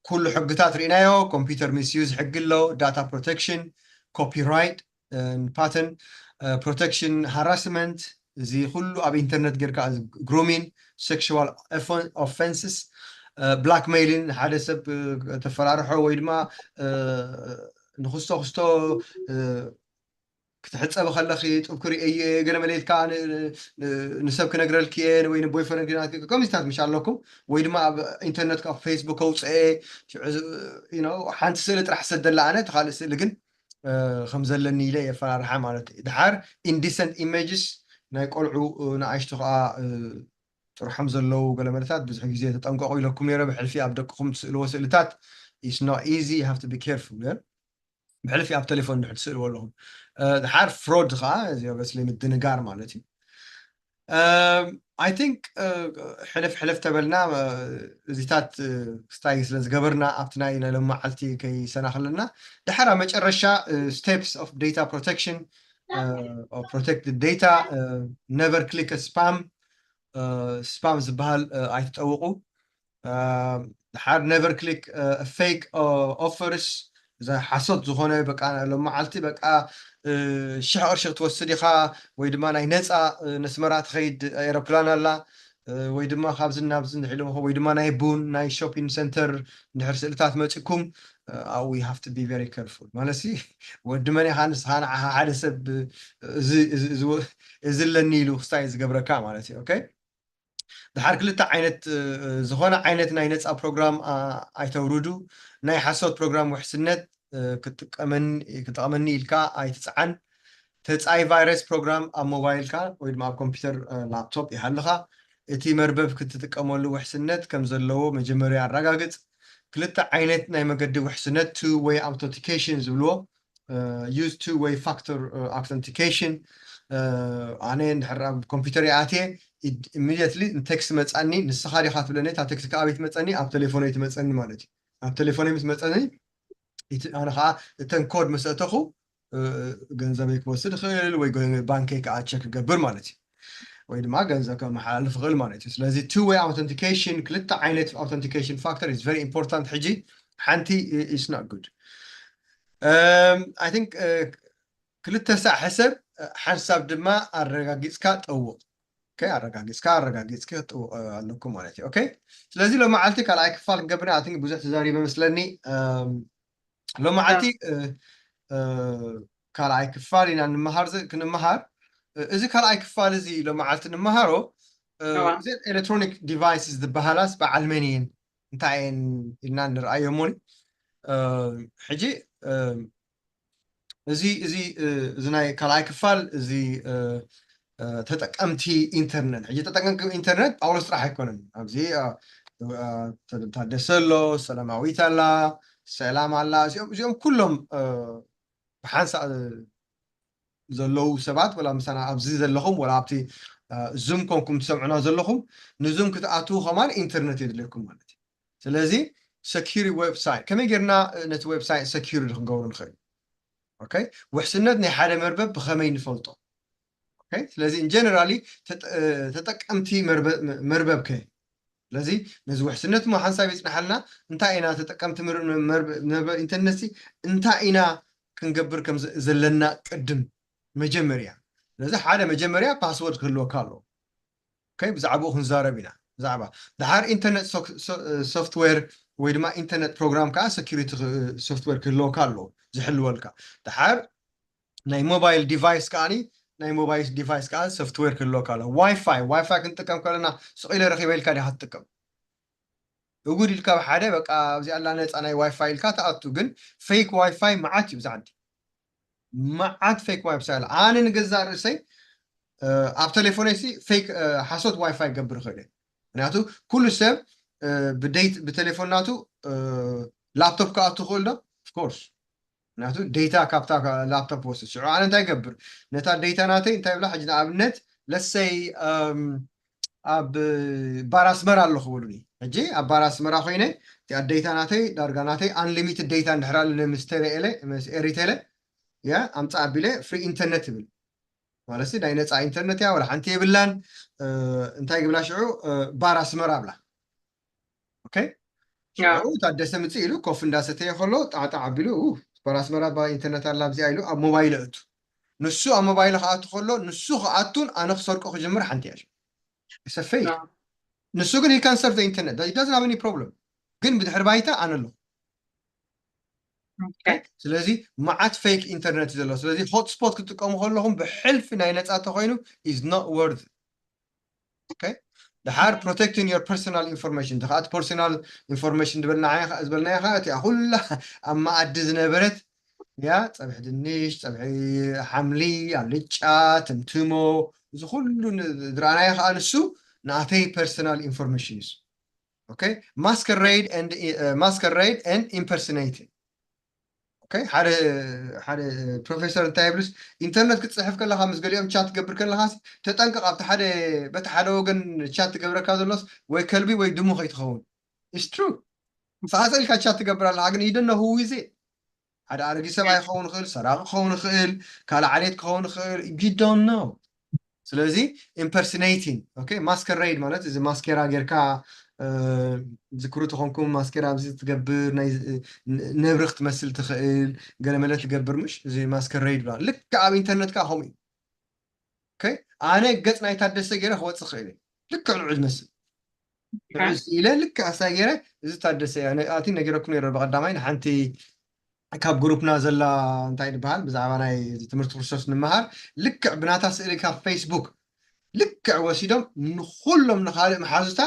ኩሉ ሕግታት ርኢናዮ። ኮምፒውተር ሚስዩዝ ሕጊ ኣሎ፣ ዳታ ፕሮቴክሽን፣ ኮፒራይት፣ ፓተንት ፕሮቴክሽን፣ ሃራስመንት፣ እዚ ኩሉ ኣብ ኢንተርነት ጌርካ ግሩሚን፣ ሴክሽዋል ኦፈንስስ፣ ብላክሜይሊን፣ ሓደ ሰብ ተፈራርሖ ወይ ድማ ንክስቶ ክስቶ ክትሕፀቢ ከለኺ ጡብ ክርእየ ገለ መለ ኢልካ ንሰብ ክነግረልኪ እየ ወይ ንቦይፈረንድ ናትኪ ከምዚታት ምሽ ኣለኩም ወይ ድማ ኣብ ኢንተርነት ኣብ ፌስቡክ ከውፅአ ሓንቲ ስእሊ ጥራሕ ሰደላ ኣነ እቲ ካልእ ስእሊ ግን ከም ዘለኒ ኢለ የፈራርሓ ማለት እዩ። ድሓር ኢንዲሰንት ኢሜጅስ ናይ ቆልዑ ንኣሽቱ ከዓ ጥርሖም ዘለዉ ገለ መለታት ብዙሕ ግዜ ተጠንቀቑ ኢለኩም ነይረ። ብሕልፊ ኣብ ደቅኹም ትስእልዎ ስእልታት is not easy, you have to be careful። ብሕልፊ ኣብ ቴሌፎን ድሕር ትስእልዎ ኣለኹም። ድሓር ፍሮድ ከዓ እዚ በስሊ ምድንጋር ማለት እዩ። ኣይ ቲንክ ሕልፍ ሕልፍ ተበልና እዚታት ክስታይ ስለ ዝገበርና ኣብቲ ናይ ናይ ሎመዓልቲ ከይሰናኽለና ድሓር ኣብ መጨረሻ ስቴፕስ ኦፍ ዴታ ፕሮቴክሽን ፕሮቴክት ዴታ ነቨር ክሊክ ስፓም ስፓም ዝበሃል ኣይትጠውቁ። ድሓር ነቨር ክሊክ ፌክ ኦፈርስ ሓሶት ዝኾነ በቃ ሎመዓልቲ በቃ ሽሕ ቅርሺ ክትወስድ ኢኻ ወይ ድማ ናይ ነፃ ነስመራ ትኸይድ ኤሮፕላን ኣላ ወይ ድማ ካብዚ ናብዚ ንሕልምኹ ወይ ድማ ናይ ቡን ናይ ሾፒንግ ሰንተር እንድሕር ስእልታት መፂኩም we have to be very careful ማለት ሲ ወዲ መን ኢኻ ንስኻ ንዓኻ ሓደ ሰብ እዚ ኣለኒ ኢሉ ክስታይ ዝገብረካ ማለት እዩ። ኦኬ ድሓር ክልተ ዓይነት ዝኾነ ዓይነት ናይ ነፃ ፕሮግራም ኣይተውርዱ። ናይ ሓሶት ፕሮግራም ውሕስነት ክጥቀመኒ ኢልካ ኣይትፅዓን። ተፃይ ቫይረስ ፕሮግራም ኣብ ሞባይልካ ወይ ድማ ኣብ ኮምፒውተር ላፕቶፕ ይሃልኻ። እቲ መርበብ ክትጥቀመሉ ውሕስነት ከም ዘለዎ መጀመርያ ኣረጋግፅ። ክልተ ዓይነት ናይ መገዲ ውሕስነት ቱ ወይ ኣውተንቲኬሽን ዝብልዎ use two way factor authentication ኣነ እንድሕር ኣብ ኮምፒውተር ይኣትየ ኢሚድየትሊ ንቴክስት መፃኒ ንስኻ ዲኻ ትብለኒ እታ ቴክስት ከኣበይ ትመፀኒ ኣብ ቴሌፎነይ ትመፀኒ ማለት እዩ ኣብ ቴሌፎነይ ምስ መፀኒ ኣነ ከዓ እተን ኮድ መሰእተኹ ገንዘበይ ክወስድ ይኽእል ወይ ባንከይ ከዓ ቸክ ክገብር ማለት እዩ ወይ ድማ ገንዘብ ከመሓላልፍ ይኽእል ማለት እዩ ስለዚ two way authentication ክልተ ዓይነት authentication factor is very important ሕጂ ሓንቲ is not good I think ክልተ ሳዕ ሕሰብ ሓንሳብ ድማ ኣረጋጊፅካ ጠውቕ ኣረጋጊፅካ ኣረጋጊፅካ ጠውቕ ኣለኩም ማለት እዩ okay ስለዚ ሎመዓልቲ ካልኣይ ክፋል ክንገብር ኣይ ብዙሕ ተዛሪበ መስለኒ ሎመዓልቲ ካልኣይ ክፋል ኢና ንምሃር ክንምሃር እዚ ካልኣይ ክፋል እዚ ሎመዓልቲ ንምሃሮ እዚ ኤሌክትሮኒክ ዲቫይስስ ዝበሃላስ በዓል መን እየን እንታይ እየን ኢልና ንርኣዮ እሞኒ ሕጂ እዚ እዚ እዚ ናይ ካልኣይ ክፋል እዚ ተጠቀምቲ ኢንተርነት ሕጂ ተጠቀምቲ ኢንተርነት ጳውሎስ ጥራሕ ኣይኮነን ኣብዚ ታደሰ ኣሎ ሰላማዊት ኣላ ሰላም ኣላ እዚኦም ኩሎም ብሓንሳእ ዘለዉ ሰባት ወላ ምሳና ኣብዚ ዘለኹም ወላ ኣብቲ ዙም ኮንኩም ትሰምዑና ዘለኹም ንዙም ክትኣትዉ ከማን ኢንተርነት የድልየኩም ማለት እዩ ስለዚ ሰኪሪ ዌብሳይት ከመይ ጌርና ነቲ ዌብሳይት ሰኪሪ ክንገብሩ ንኽእል ውሕስነት ናይ ሓደ መርበብ ብኸመይ ንፈልጦ ስለዚ ጀነራሊ ተጠቀምቲ መርበብ ከ ስለዚ ነዚ ውሕስነት ሞ ሓንሳብ ይፅናሓልና እንታይ ኢና ተጠቀምቲ መርበብ ኢንተርነት እንታይ ኢና ክንገብር ከም ዘለና ቅድም መጀመርያ ስለዚ ሓደ መጀመርያ ፓስወርድ ክህልወካ ኣለዎ ብዛዕባኡ ክንዛረብ ኢና ብዛዕባ ድሓር ኢንተርነት ሶፍትዌር ወይ ድማ ኢንተርነት ፕሮግራም ከዓ ሰኪሪቲ ሶፍትዌር ክህልወካ ኣለዎ ዝሕልወልካ ድሓር ናይ ሞባይል ዲቫይስ ከዓኒ ናይ ሞባይል ዲቫይስ ከዓ ሶፍትዌር ክህልወካ ኣሎ ዋይፋይ ዋይፋይ ክንጥቀም ከለና ስቕ ኢለ ረኺበ ኢልካ ዲካ ትጥቀም እጉድ ኢልካ ብሓደ በቃ ኣብዚኣ ኣላ ነፃ ናይ ዋይፋይ ኢልካ ትኣቱ። ግን ፌክ ዋይፋይ መዓት እዩ ብዛ ዓዲ። መዓት ፌክ ዋይፋይ ኣለ። ኣነ ንገዛእ ርእሰይ ኣብ ቴሌፎነይ ሲ ፌክ ሓሶት ዋይፋይ ገብር ይኽእል እየ። ምክንያቱ ኩሉ ሰብ ብደይት ብቴሌፎን ናቱ ላፕቶፕ ክኣቱ ክእል ዶ? ኦፍኮርስ። ምክንያቱ ዴታ ካብታ ላፕቶፕ ወስድ። ሽዑ ኣነ እንታይ ገብር? ነታ ዴታ ናተይ እንታይ ብላ? ሕጂ ንኣብነት ለሰይ ኣብ ባር ኣስመራ ኣለኹ በሉኒ። ሕጂ ኣብ ባር ኣስመራ ኮይነ እቲኣ ዴታ ናተይ ዳርጋ ናተይ ኣንሊሚትድ ዴታ እንድሕር ኣለኒ ምስ ቴሌ ምስ ኤሪቴለ ያ ኣምፃ ኣቢለ ፍሪ ኢንተርኔት ይብል። ማለት ናይ ነፃ ኢንተርኔት እያ፣ ወላ ሓንቲ የብላን። እንታይ ግብላ ሽዑ ባር ኣስመራ ብላ። ኦኬ። ሽዑ ታደሰ ምፅእ ኢሉ ኮፍ እንዳሰተየ ከሎ ጣዕጣዕ ኣቢሉ ባር ኣስመራ ባር ኢንተርኔት ኣላ ኣብዚኣ ኢሉ ኣብ ሞባይል እቱ። ንሱ ኣብ ሞባይል ክኣቱ ከሎ ንሱ ክኣቱን ኣነ ክሰርቆ ክጅምር ሓንቲ እያ። ሰፈይ ንሱ ግን he can surf the internet, he doesn't have any problem። ግን ብድሕሪ ባይታ ኣነ ኣለኹ። ስለዚ መዓት ፌክ ኢንተርኔት ዘሎ። ስለዚ ሆትስፖት ክትጥቀሙ ከለኹም ብሕልፊ ናይ ነፃ ተኮይኑ is not worth። ኦኬ። ድሓር protecting your personal information፣ እቲ ከዓ personal information ዝበልናዮ ከዓ እቲኣ ኩላ ኣብ መኣዲ ዝነበረት ያ ፀብሒ ድንሽ፣ ፀብሒ ሓምሊ፣ ኣልጫ፣ ትምትሞ፣ እዚ ኩሉ ዝረኣናዮ ከዓ ንሱ ናተይ personal information እዩ። ኦኬ። Masquerade and impersonating። ኦኬ። ሓደ ሓደ ፕሮፌሰር እንታይ ይብልስ፣ ኢንተርኔት ክትፅሕፍ ከለካ ምስ ገሊኦም ቻት ትገብር ከለካ ተጠንቀቕ፣ ኣብቲ ሓደ በቲ ሓደ ወገን ቻት ትገብረካ ዘሎስ ወይ ከልቢ ወይ ድሙ ከይትኸውን። It's true። ንስኻ ስእልካ ቻት ትገብር ኣለካ ግን you don't know who is it። ሓደ ኣረጊ ሰብኣይ ክኸውን ይኽእል፣ ሰራቂ ክኸውን ይኽእል፣ ካልእ ዓሌት ክኸውን ይኽእል። You don't know። ስለዚ impersonating፣ okay፣ masquerade ማለት እዚ ማስኬራ ጌርካ ዝክሩ ተኾንኩም ማስኬራ ኣብዚ ትገብር ናይ ነብሪ ክትመስል ትኽእል ገለመለ ትገብር ምሽ እዚ masquerade ብላ ልክዕ ኣብ ኢንተርነት ከዓ ከምኡ እዩ። Okay፣ ኣነ ገፅ ናይ ታደሰ ገይረ ክወፅእ ክእል ልክዕ ንዑ ዝመስል ንዑ ኢለ ልክዕ ኣሳ ገይረ እዚ ታደሰ ኣቲ ነጊረኩም ነረ ብቀዳማይ ንሓንቲ ካብ ግሩፕና ዘላ እንታይ ዝበሃል ብዛዕባ ናይ ትምህርቲ ክርስቶስ ንምሃር ልክዕ ብናታ ስእሊ ካብ ፌስቡክ ልክዕ ወሲዶም ንኩሎም ንካልእ መሓዙታ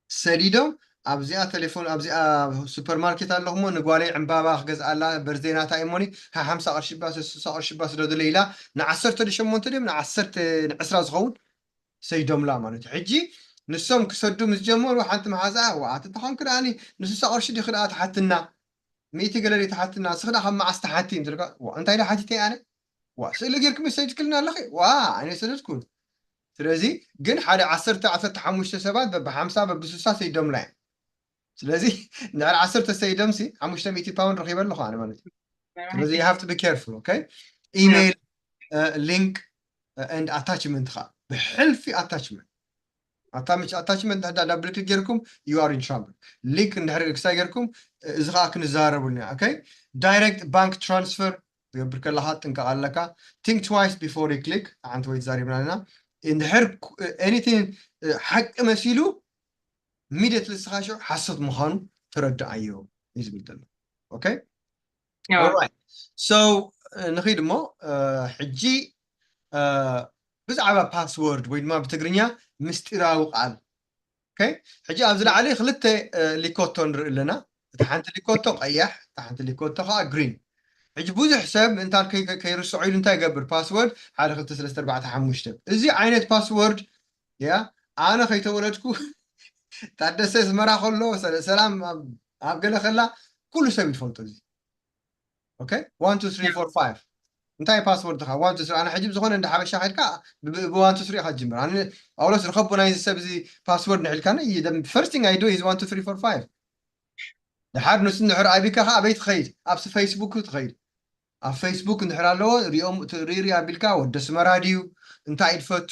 ሰዲዶም ኣብዚኣ ቴሌፎን ኣብዚኣ ሱፐርማርኬት ኣለኹሞ ንጓለይ ዕምባባ ክገዝኣላ በርዜናታ እሞኒ ሓሓምሳ ቅርሺ ባ ስሳ ቅርሺ ባ ስደዱለ ኢላ ንዓሰርተ ሸሞንተ ድም ንዓሰርተ ንዕስራ ዝኸውን ሰይዶምላ ማለት እዩ። ሕጂ ንሶም ክሰዱ ምስ ጀመሩ ሓንቲ መሓዛ ዋኣት እንተኾንክ ደኣኒ ንስሳ ቅርሺ ዲኺ ደኣ ትሓትና ሚእቲ ገለሪ ትሓትና ስኽዳ ካብ መዓስ ትሓቲ እንትልካ እንታይ ዳ ሓቲተ ኣነ ዋ ስእሊ ጌርኩም ይሰድክልና ኣለኺ ዋ ኣነ ሰደድኩን ስለዚ ግን ሓደ ዓሰርተ ዓሰርተ ሓሙሽተ ሰባት በብሓምሳ በብስሳ ሰይዶምላ እዮም። ስለዚ ንዕር ዓሰርተ ሰይዶምሲ ሓሙሽተ ሚእቲ ፓውንድ ረኺበ ኣለኹ ኣነ ማለት እዩ። ስለዚ you have to be careful okay email link and attachment ኻ ብሕልፊ attachment ኣታምች ኣታችመንት እንዳ ዳብል ክሊክ ጌርኩም you are in trouble። ሊንክ እንድሕር ክሳይ ጌርኩም እዚ ከዓ ክንዘራረብሉ ኢና okay። Direct bank transfer ትገብር ከለካ ጥንቀቕ ኣለካ። Think twice before you click ሓንቲ ወይ ተዛሪብና ኣለና። እንድሕር anything ሓቂ መሲሉ ሚድየት ልስኻ ሽዑ ሓሶት ምዃኑ ተረድኣዮ እዩ ዝብል ዘሎ okay። Alright so ንኺድ እሞ ሕጂ ብዛዕባ ፓስወርድ ወይ ድማ ብትግርኛ ምስጢራዊ ቃል okay። ሕጂ ኣብዚ ላዕሊ ክልተ ሊኮቶ ንርኢ ኣለና። እቲ ሓንቲ ሊኮቶ ቀያሕ፣ እቲ ሓንቲ ሊኮቶ ከዓ ግሪን። ሕጂ ብዙሕ ሰብ ምእንታን ከይርስዖ ኢሉ እንታይ ይገብር? ፓስወርድ ሓደ ክልተ ሰለስተ ኣርባዕተ ሓሙሽተ። እዚ ዓይነት ፓስወርድ ያ ኣነ ከይተወለድኩ ታደሰ ኣስመራ ከሎ ሰላም ኣብ ገለ ከላ ኩሉ ሰብ ይፈልጦ እዚ okay one two three four five እንታይ ፓስወርድ ኻ one two three ኣነ ሕጂ ብዝኾነ እንደ ሓበሻ ከድካ ብ one two three ኻ ጅምር ኣነ ጳውሎስ ርኸቦ ናይዚ ሰብ እዚ ፓስወርድ ንሕልካነ first thing I do is one two three four five ድሓር ንሱ ንሕር ኣቢካ ኻ ኣበይ ትኸይድ ኣብሲ ፌስቡክ ትኸይድ ኣብ ፌስቡክ እንድሕር ኣለዎ ሪኦም ሪሪ ኣቢልካ ወደ ስመራ ድዩ እንታይ ድፈቱ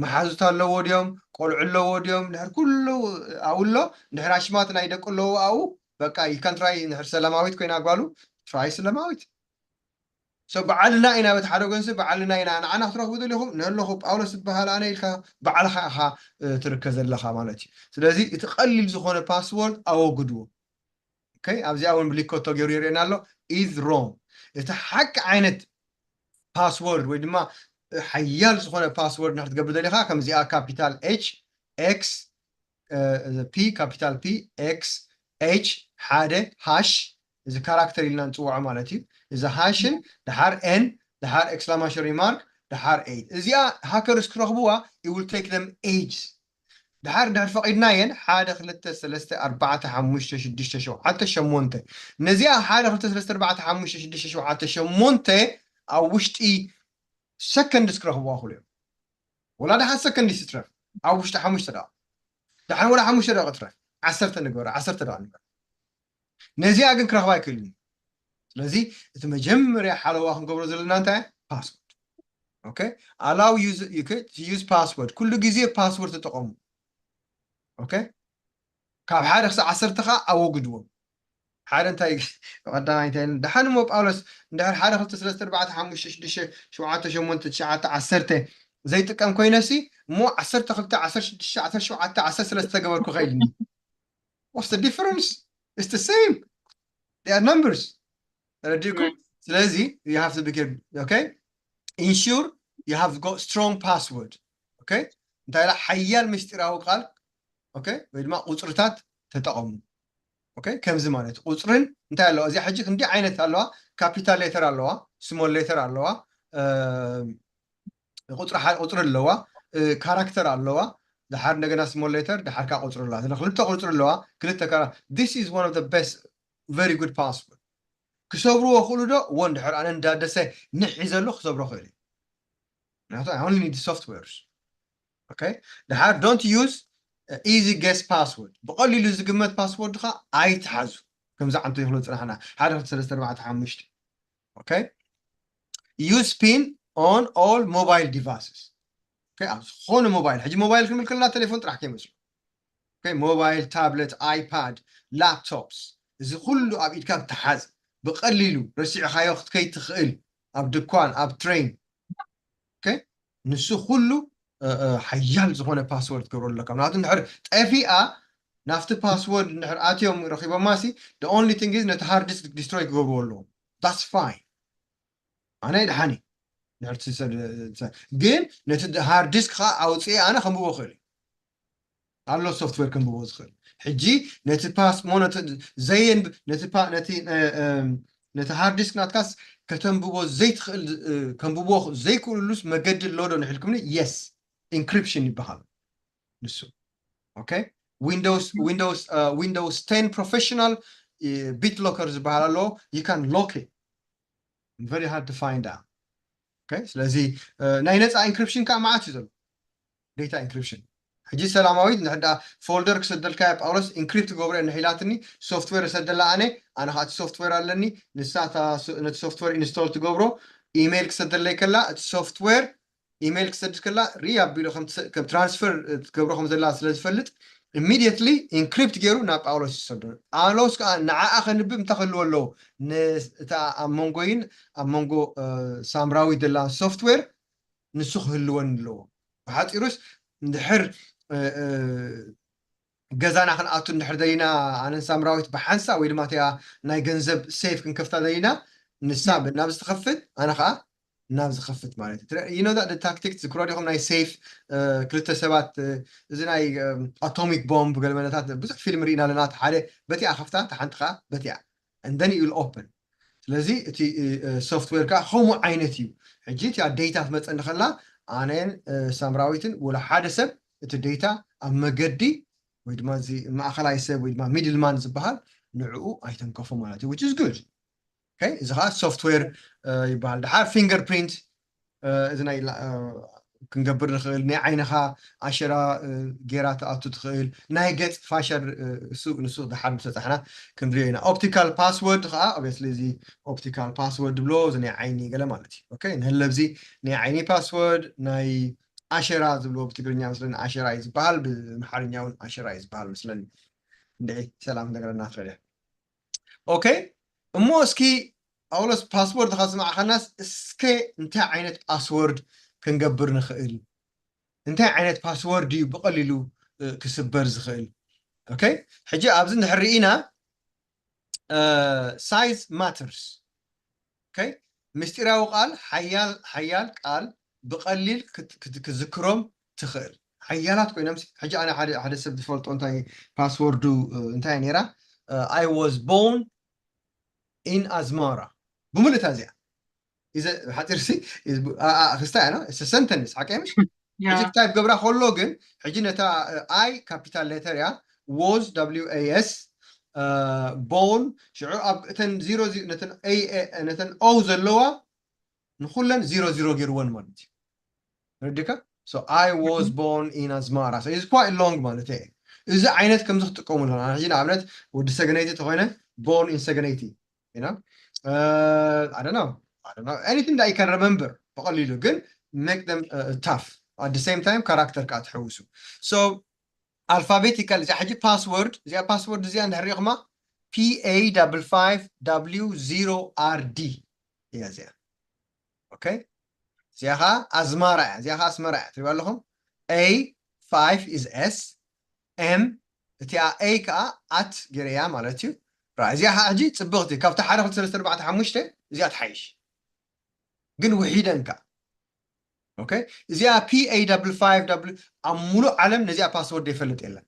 መሓዙት ኣለዎ ድዮም ቆልዑ ኣለዎ ድዮም ድሕር ኩሉ ኣብኡ ኣሎ እንድሕር ኣሽማት ናይ ደቂ ኣለዎ ኣብኡ በቃ you can try ንሕር ሰላማዊት ኮይና ጓሉ try ሰላማዊት so በዓልና ኢና በቲ ሓደ ጎንሲ በዓልና ኢና ንዓና ክትረኽቡ ደሊኹም ንህለኹ ጳውሎስ ዝበሃል ኣነ ኢልካ ባዕልኻ ኢኻ ትርከ ዘለኻ ማለት እዩ ስለዚ እቲ ቀሊል ዝኾነ ፓስወርድ ኣወግድዎ okay ኣብዚኣ እውን ብሊኮቶ ገይሩ የርእየና ኣሎ is wrong እቲ ሓቂ ዓይነት ፓስወርድ ወይ ድማ ሓያል ዝኾነ ፓስወርድ ንክትገብር ደሊኻ ከምዚኣ ካፒታል ኤች ኤክስ P capital P X H ሓደ ሃሽ እዚ ካራክተር ኢልና ንፅውዖ ማለት እዩ። እዚ ሃሽን ድሓር ኤን ድሓር exclamation remark ድሓር ኤይት እዚኣ ሃከርስ ክረኽብዋ it will take them ages። ድሓር ድሕር ፈቒድናየን ሓደ ክልተ ሰለስተ ኣርባዕተ ሓሙሽተ ሽዱሽተ ሸውዓተ ሸሞንተ ነዚኣ ሓደ ክልተ ሰለስተ ኣርባዕተ ሓሙሽተ ሽዱሽተ ሸውዓተ ሸሞንተ ኣብ ውሽጢ ሰከንድስ ክረኽብዋ ክሉ እዮም። ወላ ድሓር ሰከንድ ይስትረፍ ኣብ ውሽጢ ሓሙሽተ ደቂቕ ድሓር ወላ ሓሙሽተ ደቂቕ ትረፍ ዓሰርተ ንግበሮ ዓሰርተ ደቂቕ ንግበሮ ነዚኣ ግን ክረኽባ ኣይክእልን እዩ። ስለዚ እቲ መጀመርያ ሓለዋ ክንገብሮ ዘለና እንታይ ፓስወርድ okay allow use password ኩሉ ግዜ ፓስወርድ ተጠቐሙ okay ካብ ሓደ ክሳብ ዓሰርተ ከዓ ኣወግድዎም ሓደ እንታይ ቀዳማይ እንታይ ድሓን እሞ ጳውሎስ እንድሕር ሓደ ክልተ ሰለስተ ኣርባዕተ ሓሙሽተ ሽዱሽተ ሸውዓተ ሸሞንተ ትሽዓተ ዓሰርተ ዘይጥቀም ኮይነሲ እሞ ዓሰርተ ክልተ ዓሰርተ ሽዱሽተ ዓሰርተ ሸውዓተ ዓሰርተ ሰለስተ ገበርኩ ከይድኒ What's the difference? It's the same. They are numbers. ተረዲእኩም? ስለዚ you have to be careful. Okay? Ensure you have got strong password. Okay? እንታይ ኢላ ሓያል ምስጢራዊ ቃል okay? ወይ ድማ ቁፅርታት ተጠቐሙ። Okay? ከምዚ ማለት ቁፅርን እንታይ ኣለዋ እዚኣ ሕጂ ክንዲ ዓይነት ኣለዋ ካፒታል ሌተር ኣለዋ ስሞል ሌተር ኣለዋ ቁፅሪ ኣለዋ ካራክተር ኣለዋ ድሓር እንደገና ስሞል ሌተር ድሓር ከዓ ቁፅሪ ኣለዋ ክልተ ቁፅሪ ኣለዋ ክልተ this is one of the best very good password ክሰብርዎ ክእሉ ዶ እዎ እንድሕር ኣነ እንዳደሰ ንሕ ዘሎ ክሰብሮ ክእል ምክንያቱ I only need softwares okay ድሓር don't use easy guess password ብቀሊሉ ዝግመት ፓስወርድ ከዓ ኣይትሓዙ ከምዚ ዓንቶ ይክሎ ፅናሕና ሓደ ክልተ ሰለስተ ኣርባዕተ ሓሙሽተ okay use pin on all mobile devices okay ኣብ ዝኾነ ሞባይል ሕጂ ሞባይል ክንብል ከለና ቴሌፎን ጥራሕ ከይመስሉ okay ሞባይል ታብለት ኣይፓድ ላፕቶፕስ እዚ ኩሉ ኣብ ኢድካ ተሓዝ ብቀሊሉ ረሲዕካዮ ክትከይ ትኽእል ኣብ ድኳን ኣብ ትሬን okay ንሱ ኩሉ ሓያል ዝኾነ ፓስወርድ ትገብሮ ኣለካ ምክንያቱ እንድሕር ጠፊኣ ናብቲ ፓስወርድ እንድሕር ኣትዮም ረኪቦማ ሲ the only thing is ነቲ ሃርድ ዲስክ ዲስትሮይ ክገብርዎ ኣለዎም that's fine ኣነ ድሓኒ ግን ነቲ ሃርድ ዲስክ ከዓ ኣውፅኤ ኣነ ከምብቦ ክእል ኣሎ ሶፍትዌር ከንብቦ ዝኽእል ሕጂ ነቲ ፓስ ሞ ዘየን ነቲ ሃርድ ዲስክ ናትካስ ከተንብቦ ዘይትኽእል ከንብቦ ዘይክእልሉስ መገዲ ኣሎ ዶ ንሕልኩምኒ yes ኢንክሪፕሽን ይበሃል ንሱ okay Windows Windows Windows ten professional BitLocker ዝበሃል ኣሎ you can lock it very hard to find out okay ስለዚ ናይ ነፃ ኢንክሪፕሽን ከዓ መዓት እዩ ዘሎ data encryption ሕጂ ሰላማዊት ንሕዳ ፎልደር ክሰደልካ ጳውሎስ ኢንክሪፕት ገብሮ ንሒላትኒ ሶፍትዌር እሰደላ ኣነ ኣነ ከዓ እቲ ሶፍትዌር ኣለኒ ንሳ ነቲ ሶፍትዌር ኢንስቶል ትገብሮ ኢሜይል ክሰደለይ ከላ እቲ ሶፍትዌር ኢሜይል ክሰድድ ከላ ሪ ኣቢሉ ከም ትራንስፈር ትገብሮ ከም ዘላ ስለ ዝፈልጥ ኢሚድየትሊ ኢንክሪፕት ገይሩ ናብ ጳውሎስ ይሰዶ ጳውሎስ ከዓ ንዓኣ ከንብብ እንታይ ክህልዎ ኣለዎ እታ ኣብ መንጎይን ኣብ መንጎ ሳምራዊት ዘላ ሶፍትዌር ንሱ ክህልወን ኣለዎ ብሓፂሩስ እንድሕር ገዛና ክንኣቱ እንድሕር ደሊና ኣነን ሳምራዊት ብሓንሳ ወይ ድማ እቲኣ ናይ ገንዘብ ሴፍ ክንከፍታ ደሊና ንሳ ናብ ዝትኸፍት ኣነ ከዓ ናብ ዝኸፍት ማለት እዩ you know that tactic ዝክሮ ዲኹም ናይ ሴፍ ክልተ ሰባት እዚ ናይ ኣቶሚክ ቦምብ ገለመለታት ብዙሕ ፊልም ርኢና ኣለና ሓደ በቲኣ ከፍታ ተሓንቲ ከዓ በቲኣ and then you open ስለዚ እቲ ሶፍትዌር ከዓ ከምኡ ዓይነት እዩ ሕጂ እቲኣ ዴታ ትመፀኒ ከላ ኣነን ሳምራዊትን ወላ ሓደ ሰብ እቲ ዴታ ኣብ መገዲ ወይ ድማ እዚ ማእኸላይ ሰብ ወይ ድማ ሚድልማን ዝበሃል ንዕኡ ኣይተንከፎ ማለት እዩ which is good okay እዚ ከዓ ሶፍትዌር ይበሃል ድሓር ፊንገር ፕሪንት እዚ ናይ ክንገብር ንኽእል ናይ ዓይንኻ ኣሸራ ጌራ ትኣቱ ትኽእል ናይ ገፅ ፋሻል ንሱ ድሓር ምሰፃሕና ክንሪኦ ኢና ኦፕቲካል ፓስወርድ ከዓ obviously እዚ ኦፕቲካል ፓስወርድ ብሎ እዚ ናይ ዓይኒ ገለ ማለት እዩ okay ንህለብዚ ናይ ዓይኒ ፓስወርድ ናይ ኣሸራ ዝብልዎ ብትግርኛ መስለኒ ኣሸራ እዩ ዝበሃል ብኣምሓርኛ እውን ኣሸራ እዩ ዝበሃል መስለኒ እንድዒ ሰላም ክነግረና ትኽእል እያ okay እሞ እስኪ ጳውሎስ ፓስወርድ ካብ ዝማዕኸናስ እስከ እንታይ ዓይነት ፓስወርድ ክንገብር ንኽእል እንታይ ዓይነት ፓስወርድ እዩ ብቐሊሉ ክስበር ዝኽእል okay ሕጂ ኣብዚ እንድሕር ርኢና size matters okay ምስጢራዊ ቃል ሓያል ሓያል ቃል ብቐሊል ክዝክሮም ትኽእል ሓያላት ኮይኖም ሕጂ ኣነ ሓደ ሓደ ሰብ ዝፈልጦ እንታይ ፓስወርዱ እንታይ ነራ I was born in ኣዝማራ ብምልእታ እዚኣ ኢዘ ሓፂር ሲ ክስታ እያ sentence ሓቀ ምሽ ሕጂ ታይፕ ገብራ ከሎ ግን ሕጂ ነታ I capital letter እያ was w a s born ሽዑ ኣብ እተን ዚሮ ነተን o ዘለዋ ንኩለን ዚሮ ዚሮ ገይርወን ማለት እዩ ረዲካ so I was born in ኣዝማራ so is quite long ማለት እዩ እዚ ዓይነት ከምዚ ክትጥቀሙ ኣለና ሕጂ ንኣብነት ወዲ ሰገነይቲ ተኮይነ born in ሰገነይቲ you know uh, I don't know I don't know anything that you can remember ብቀሊሉ ግን make them uh, tough at the same time character ከዓ ትሕውሱ so alphabetical እዚኣ ሕጂ password እዚኣ password እዚኣ እንድሕር ሪኢኹማ p a double five w zero r d እያ እዚኣ okay እዚኣ ከዓ ኣዝማራ እያ እዚኣ ከዓ ኣስመራ እያ ትሪባ ኣለኹም a five is s m እቲኣ a ከዓ at ገይረያ ማለት እዩ እዚኣ ከዓ ሕጂ ፅብቕቲ ካብቲ ሓደ ክልተ ሰለስተ ኣርባዕተ ሓሙሽተ እዚኣ ትሓይሽ ግን ውሒደን ከዓ okay እዚኣ p a double five w ኣብ ሙሉእ ዓለም ነዚኣ ፓስወርድ ይፈልጥ የለን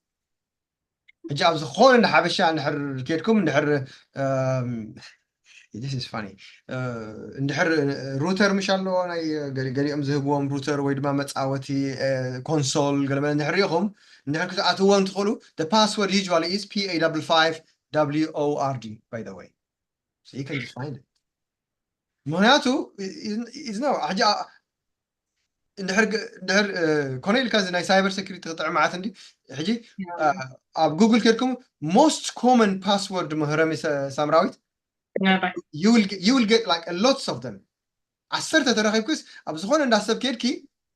ሕጂ ኣብ ዝኾነ እንዳ ሓበሻ እንድሕር ኬድኩም እንድሕር this is funny እንድሕር router ምሽ ኣለዎ ናይ ገሊኦም ዝህብዎም router ወይ ድማ መፃወቲ console ገለመለ እንድሕር ሪኢኹም እንድሕር ክትኣትዎም ትኽእሉ the password usually is p a double five w o r d by the way so you can just find it ምክንያቱ is no ሕጂ እንድሕር ኮነ ኢልካ እዚ ናይ cyber security ክጥዕም መዓት እንዲ ሕጂ ኣብ ጉግል ከድኩም most common password ምህረሚ ሳምራዊት you will get like lots of them ዓሰርተ ተረኺብክስ ኣብ ዝኾነ እንዳሰብ ከድኪ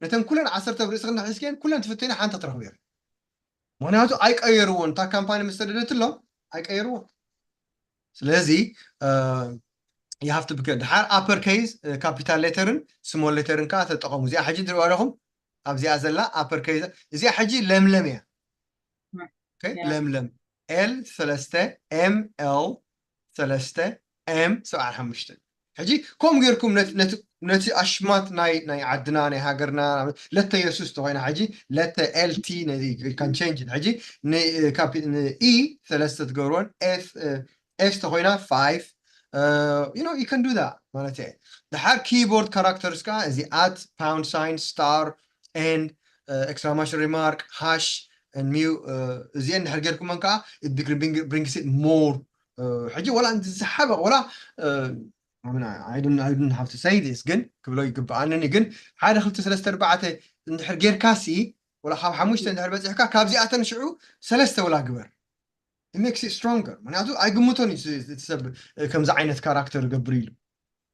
ነተን ኩለን ዓሰርተ ብርእስክ እንዳሒዝክን ኩለን ትፍትኒ ሓንቲ ክትረኽቢ ምክንያቱ ኣይቀየርዎን እታ ካምፓኒ ምስ ሰደደትሎም ኣይቀየርዎን ስለዚ you have to be ድሓር upper case capital letterን small letterን ከዓ ተጠቐሙ እዚኣ ሕጂ ትሪእዋ ኣለኹም ኣብዚኣ ዘላ upper case እዚኣ ሕጂ ለምለም እያ ለምለም l ሰለስተ m l ሰለስተ m ሰብዓን ሓሙሽተን ሕጂ ከምኡ ጌርኩም ነቲ ኣሽማት ናይ ናይ ዓድና ናይ ሃገርና ለተ የሱስ ተኮይና ሕጂ ለተ lt can change ሕጂ ንኢ ሰለስተ ትገብርዎን s ተኮይና five you know you can do that ማለት እየ ድሓር keyboard characters ከዓ እዚ at pound sign star and exclamation remark hash and mu እዚአን ድሕር ጌርኩመን ከዓ brings it more ሕጂ ወላ ዝሓበ ወላ I don't, I don't have to say this ግን ክብሎ ይግብኣንኒ ግን ሓደ ክልተ ሰለስተ ኣርባዕተ እንድሕር ጌርካሲ ወላ ካብ ሓሙሽተ እንድሕር በፂሕካ ካብዚኣተን ሽዑ ሰለስተ ወላ ግበር makes it stronger ምክንያቱ ኣይግምቶን እዩ ሰብ ከምዚ ዓይነት ካራክተር ገብር ኢሉ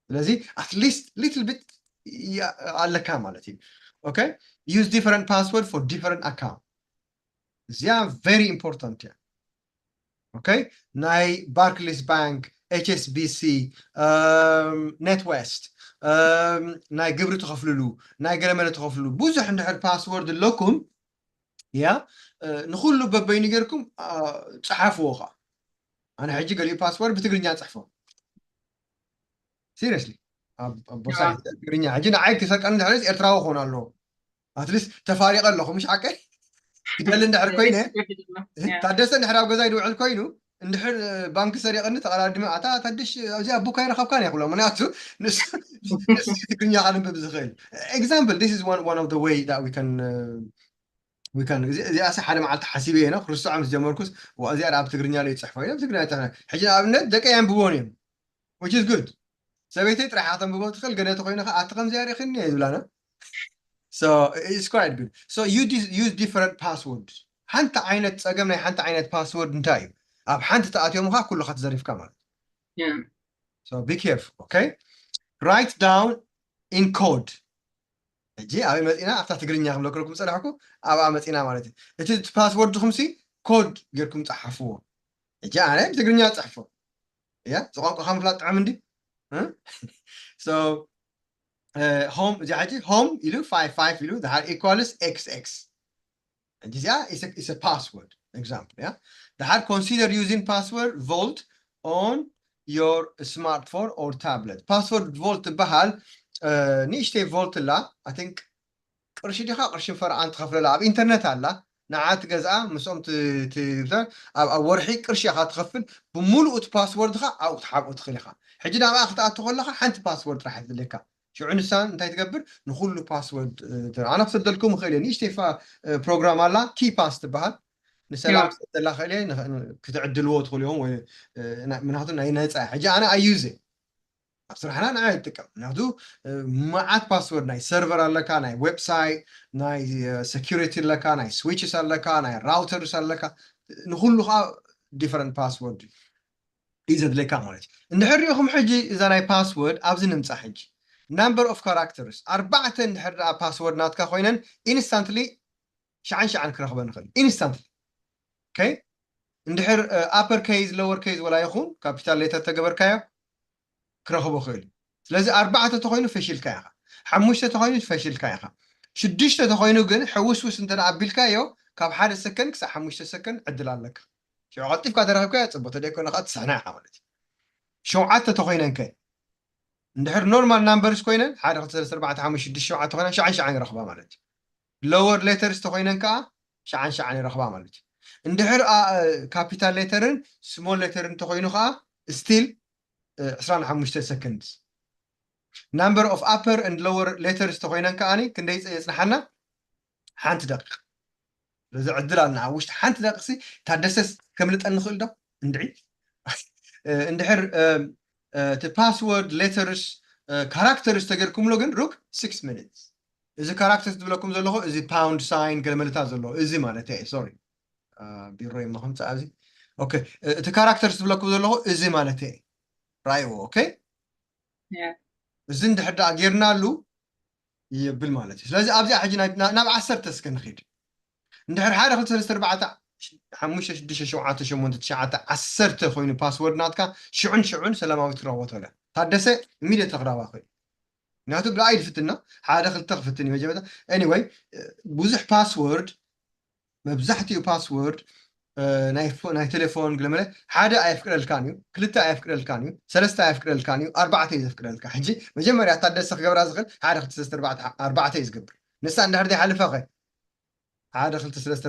ስለዚ at least little bit ኣለካ ማለት እዩ okay use different password for different account እዚኣ very important እያ okay ናይ Barclays Bank HSBC NatWest ናይ ግብሪ ትኸፍልሉ ናይ ገለመለ ትኸፍልሉ ብዙሕ እንድሕር password ኣለኩም ያ ንኩሉ በበይኑ ጌርኩም ፀሓፍዎ ከዓ ኣነ ሕጂ ገሊኡ password ብትግርኛ ፅሕፎ seriously ኣብ ቦርሳ ትግርኛ ሕጂ ንዓይ ክሰርቀኒ ድሕር ኤርትራዊ ክኾን ኣለዎ ኣትሊስት ተፋሪቀ ኣለኹ ምሽ ሓቀይ ክደሊ እንድሕር ኮይነ ታደሰ እንድሕር ኣብ ገዛይ ድውዕል ኮይኑ እንድሕር ባንክ ሰሪቀኒ ተቀዳድመ ኣታ ታደሽ ኣብዚኣ ቡካ ይረከብካን እያ ክብሎ ምክንያቱ ንሱ ትግርኛ ከንብብ ዝኽእል example this is one, one of the way that we can uh, we can እዚኣ ሓደ መዓልቲ ሓሲበ እየ ክርስዖም ዝጀመርኩስ እዚኣ ኣብ ትግርኛ ለ ይፅሕፎ እዮም ትግርኛ ሕጂ ንኣብነት ደቀ የንብቦን እዮም which is good ሰበይተይ ጥራሕ ከተንብቦ ትኽእል ገለ ተኮይነ ከዓ ኣቲ ከምዚኣ ርኢኽኒ እየ ዝብላና so it's quite good so you use different password ሓንቲ ዓይነት ፀገም ናይ ሓንቲ ዓይነት password እንታይ እዩ ኣብ ሓንቲ ተኣትዮም ከዓ ኩሉ ክትዘሪፍካ ማለት so be careful okay write down in code ሕጂ ኣበይ መፂና ኣብታ ትግርኛ ክብለክልኩም ፀናሕኩ ኣብኣ መፂና ማለት እዩ እቲ password ኹምሲ ኮድ ጌርኩም ፀሓፍዎ ሕጂ ኣነ ብትግርኛ ፅሕፎ እያ ዝቋንቋ ምፍላጥ ጥዕም እንዲ so home እዚ ሕጂ home ኢሉ five five ኢሉ ድሓር equals xx ሕጂ እዚኣ is a password example እያ ድሓር consider using password vault on your smartphone or tablet password vault ትበሃል ንእሽተይ vault ላ I think ቅርሺ ዲኻ ቅርሽን ፈረቓን ትኸፍለላ ኣብ ኢንተርነት ኣላ። ንዓ ትገዝኣ ምስኦም ት- ት- ኣብ ኣብ ወርሒ ቅርሺ ኢኻ ትኸፍል። ብምሉኡ እቲ ፓስወርድኻ ኣብኡ ክትሓብኦ ትኽእል ኢኻ። ሕጂ ናብኣ ክትኣቱ ከለኻ ሓንቲ ፓስወርድ ጥራሕ እያ ትድልየካ። ሽዑ ንሳ እንታይ ትገብር? ንኹሉ ፓስወርድ ኣነ ክሰደልኩም እኽእል እየ። ንእሽተይ ፕሮግራም ኣላ፣ ኪፓስ ትበሃል። ንሰላም ክሰደላ እኽእል እየ። ክትዕድልዎ ትኽእሉ ኢኹም ወይ ምክንያቱ ናይ ነፃ። ሕጂ ኣነ ኣዩዘ ኣብ ስራሕና ንዓ ይጥቀም። ምክንያቱ መዓት ፓስወርድ ናይ ሰርቨር ኣለካ፣ ናይ ዌብሳይት፣ ናይ ሰኪሪቲ ኣለካ፣ ናይ ስዊችስ ኣለካ፣ ናይ ራውተርስ ኣለካ። ንኩሉ ከዓ ዲፈረንት ፓስወርድ እዩ ዘድለካ ማለት እዩ። እንድሕር ሪኢኹም ሕጂ እዛ ናይ ፓስወርድ ኣብዚ ንምፃ ሕጂ ናምበር ኦፍ ካራክተርስ ኣርባዕተ እንድሕር ደኣ ፓስወርድ ናትካ ኮይነን ኢንስታንትሊ ሸዓን ሸዓን ክረኽበ ንኽእል ኢንስታንትሊ። ኦኬ እንድሕር ኣፐር ኬዝ ሎወር ኬዝ ወላ ይኹን ካፒታል ሌተር ተገበርካዮ ክረኽቦ ክእል እዩ። ስለዚ ኣርባዕተ ተኮይኑ ፈሽልካ ኢኻ፣ ሓሙሽተ ተኮይኑ ፈሽልካ ኢኻ። ሽዱሽተ ተኮይኑ ግን ሕውስውስ እንተ ኣቢልካዮ ካብ ሓደ ሰከንድ ክሳብ ሓሙሽተ ሰከንድ ዕድል ኣለካ። ሽዑ ቀልጢፍካ ተረኺብካዮ ፅቡቅ፣ ተደይኮነ ከዓ ትስሕና ኢኻ ማለት እዩ። ሸውዓተ ተኮይነን ከ እንድሕር ኖርማል ናምበርስ ኮይነን ሓደ ክልተ ሰለስተ ኣርባዕተ ሓሙሽተ ሽዱሽተ ሸውዓተ ኮይነን ሸዓን ሸዓን ይረኽባ ማለት እዩ። ሎወር ሌተርስ ተኮይነን ከዓ ሸዓን ሸዓን ይረኽባ ማለት እዩ። እንድሕር ካፒታል ሌተርን ስሞል ሌተርን ተኮይኑ ከዓ ስቲል ዕስራን ሓሙሽተ ሰከንድስ። ናምበር ኦፍ ኣፐር ን ሎወር ሌተርስ ተኮይነን ከዓ ክንደይ የፅንሓና? ሓንቲ ደቂቕ። ስለዚ ዕድል ኣለና ኣብ ውሽጢ ሓንቲ ደቂቕሲ ታደሰስ ከምልጠን ንኽእል ዶ? እንድዒ እንድሕር እቲ ፓስወርድ ሌተርስ ካራክተርስ ተገርኩምሎ ግን ሩክ ሲክስ ሚኒትስ። እዚ ካራክተርስ ዝብለኩም ዘለኹ እዚ ፓውንድ ሳይን ገለመለታት ዘለዎ እዚ ማለት እየ። ሶሪ ቢሮ ይመኹም ፃ እዚ ኦኬ። እቲ ካራክተርስ ዝብለኩም ዘለኹ እዚ ማለት እየ። ራይዎ ኦኬ። እዚ እንድሕር ደኣ ጌርናሉ የብል ማለት እዩ። ስለዚ ኣብዚኣ ሕጂ ናብ ዓሰርተ እስከ ንኺድ። እንድሕር ሓደ ክልተ ሰለስተ ኣርባዕተ ሓሙሽተ ሽዱሽተ ሸውዓተ ሸሞንተ ትሽዓተ ዓሰርተ ኮይኑ ፓስወርድ ናትካ ሽዑን ሽዑን ሰላማዊት ክረኽቦ ትኽእል እያ። ታደሰ ኢሚድየት ክረኽባ ክእል። ምክንያቱ ብኣይ ዝፍትና ሓደ ክልተ ክፍትን እዩ መጀመርታ። ኤኒወይ ብዙሕ ፓስወርድ መብዛሕትኡ ፓስወርድ ናይ ቴሌፎን ገለመለ ሓደ ኣየፍቅደልካን እዩ፣ ክልተ ኣየፍቅደልካን እዩ፣ ሰለስተ ኣየፍቅደልካን እዩ፣ ኣርባዕተ እዩ ዘፍቅደልካ። ሕጂ መጀመርያ ታደሰ ክገብራ ዝኽእል ሓደ ክልተ ሰለስተ ኣርባዕተ እዩ ዝገብር። ንሳ እንድሕር ዘይሓልፋ ኸ ሓደ ክልተ ሰለስተ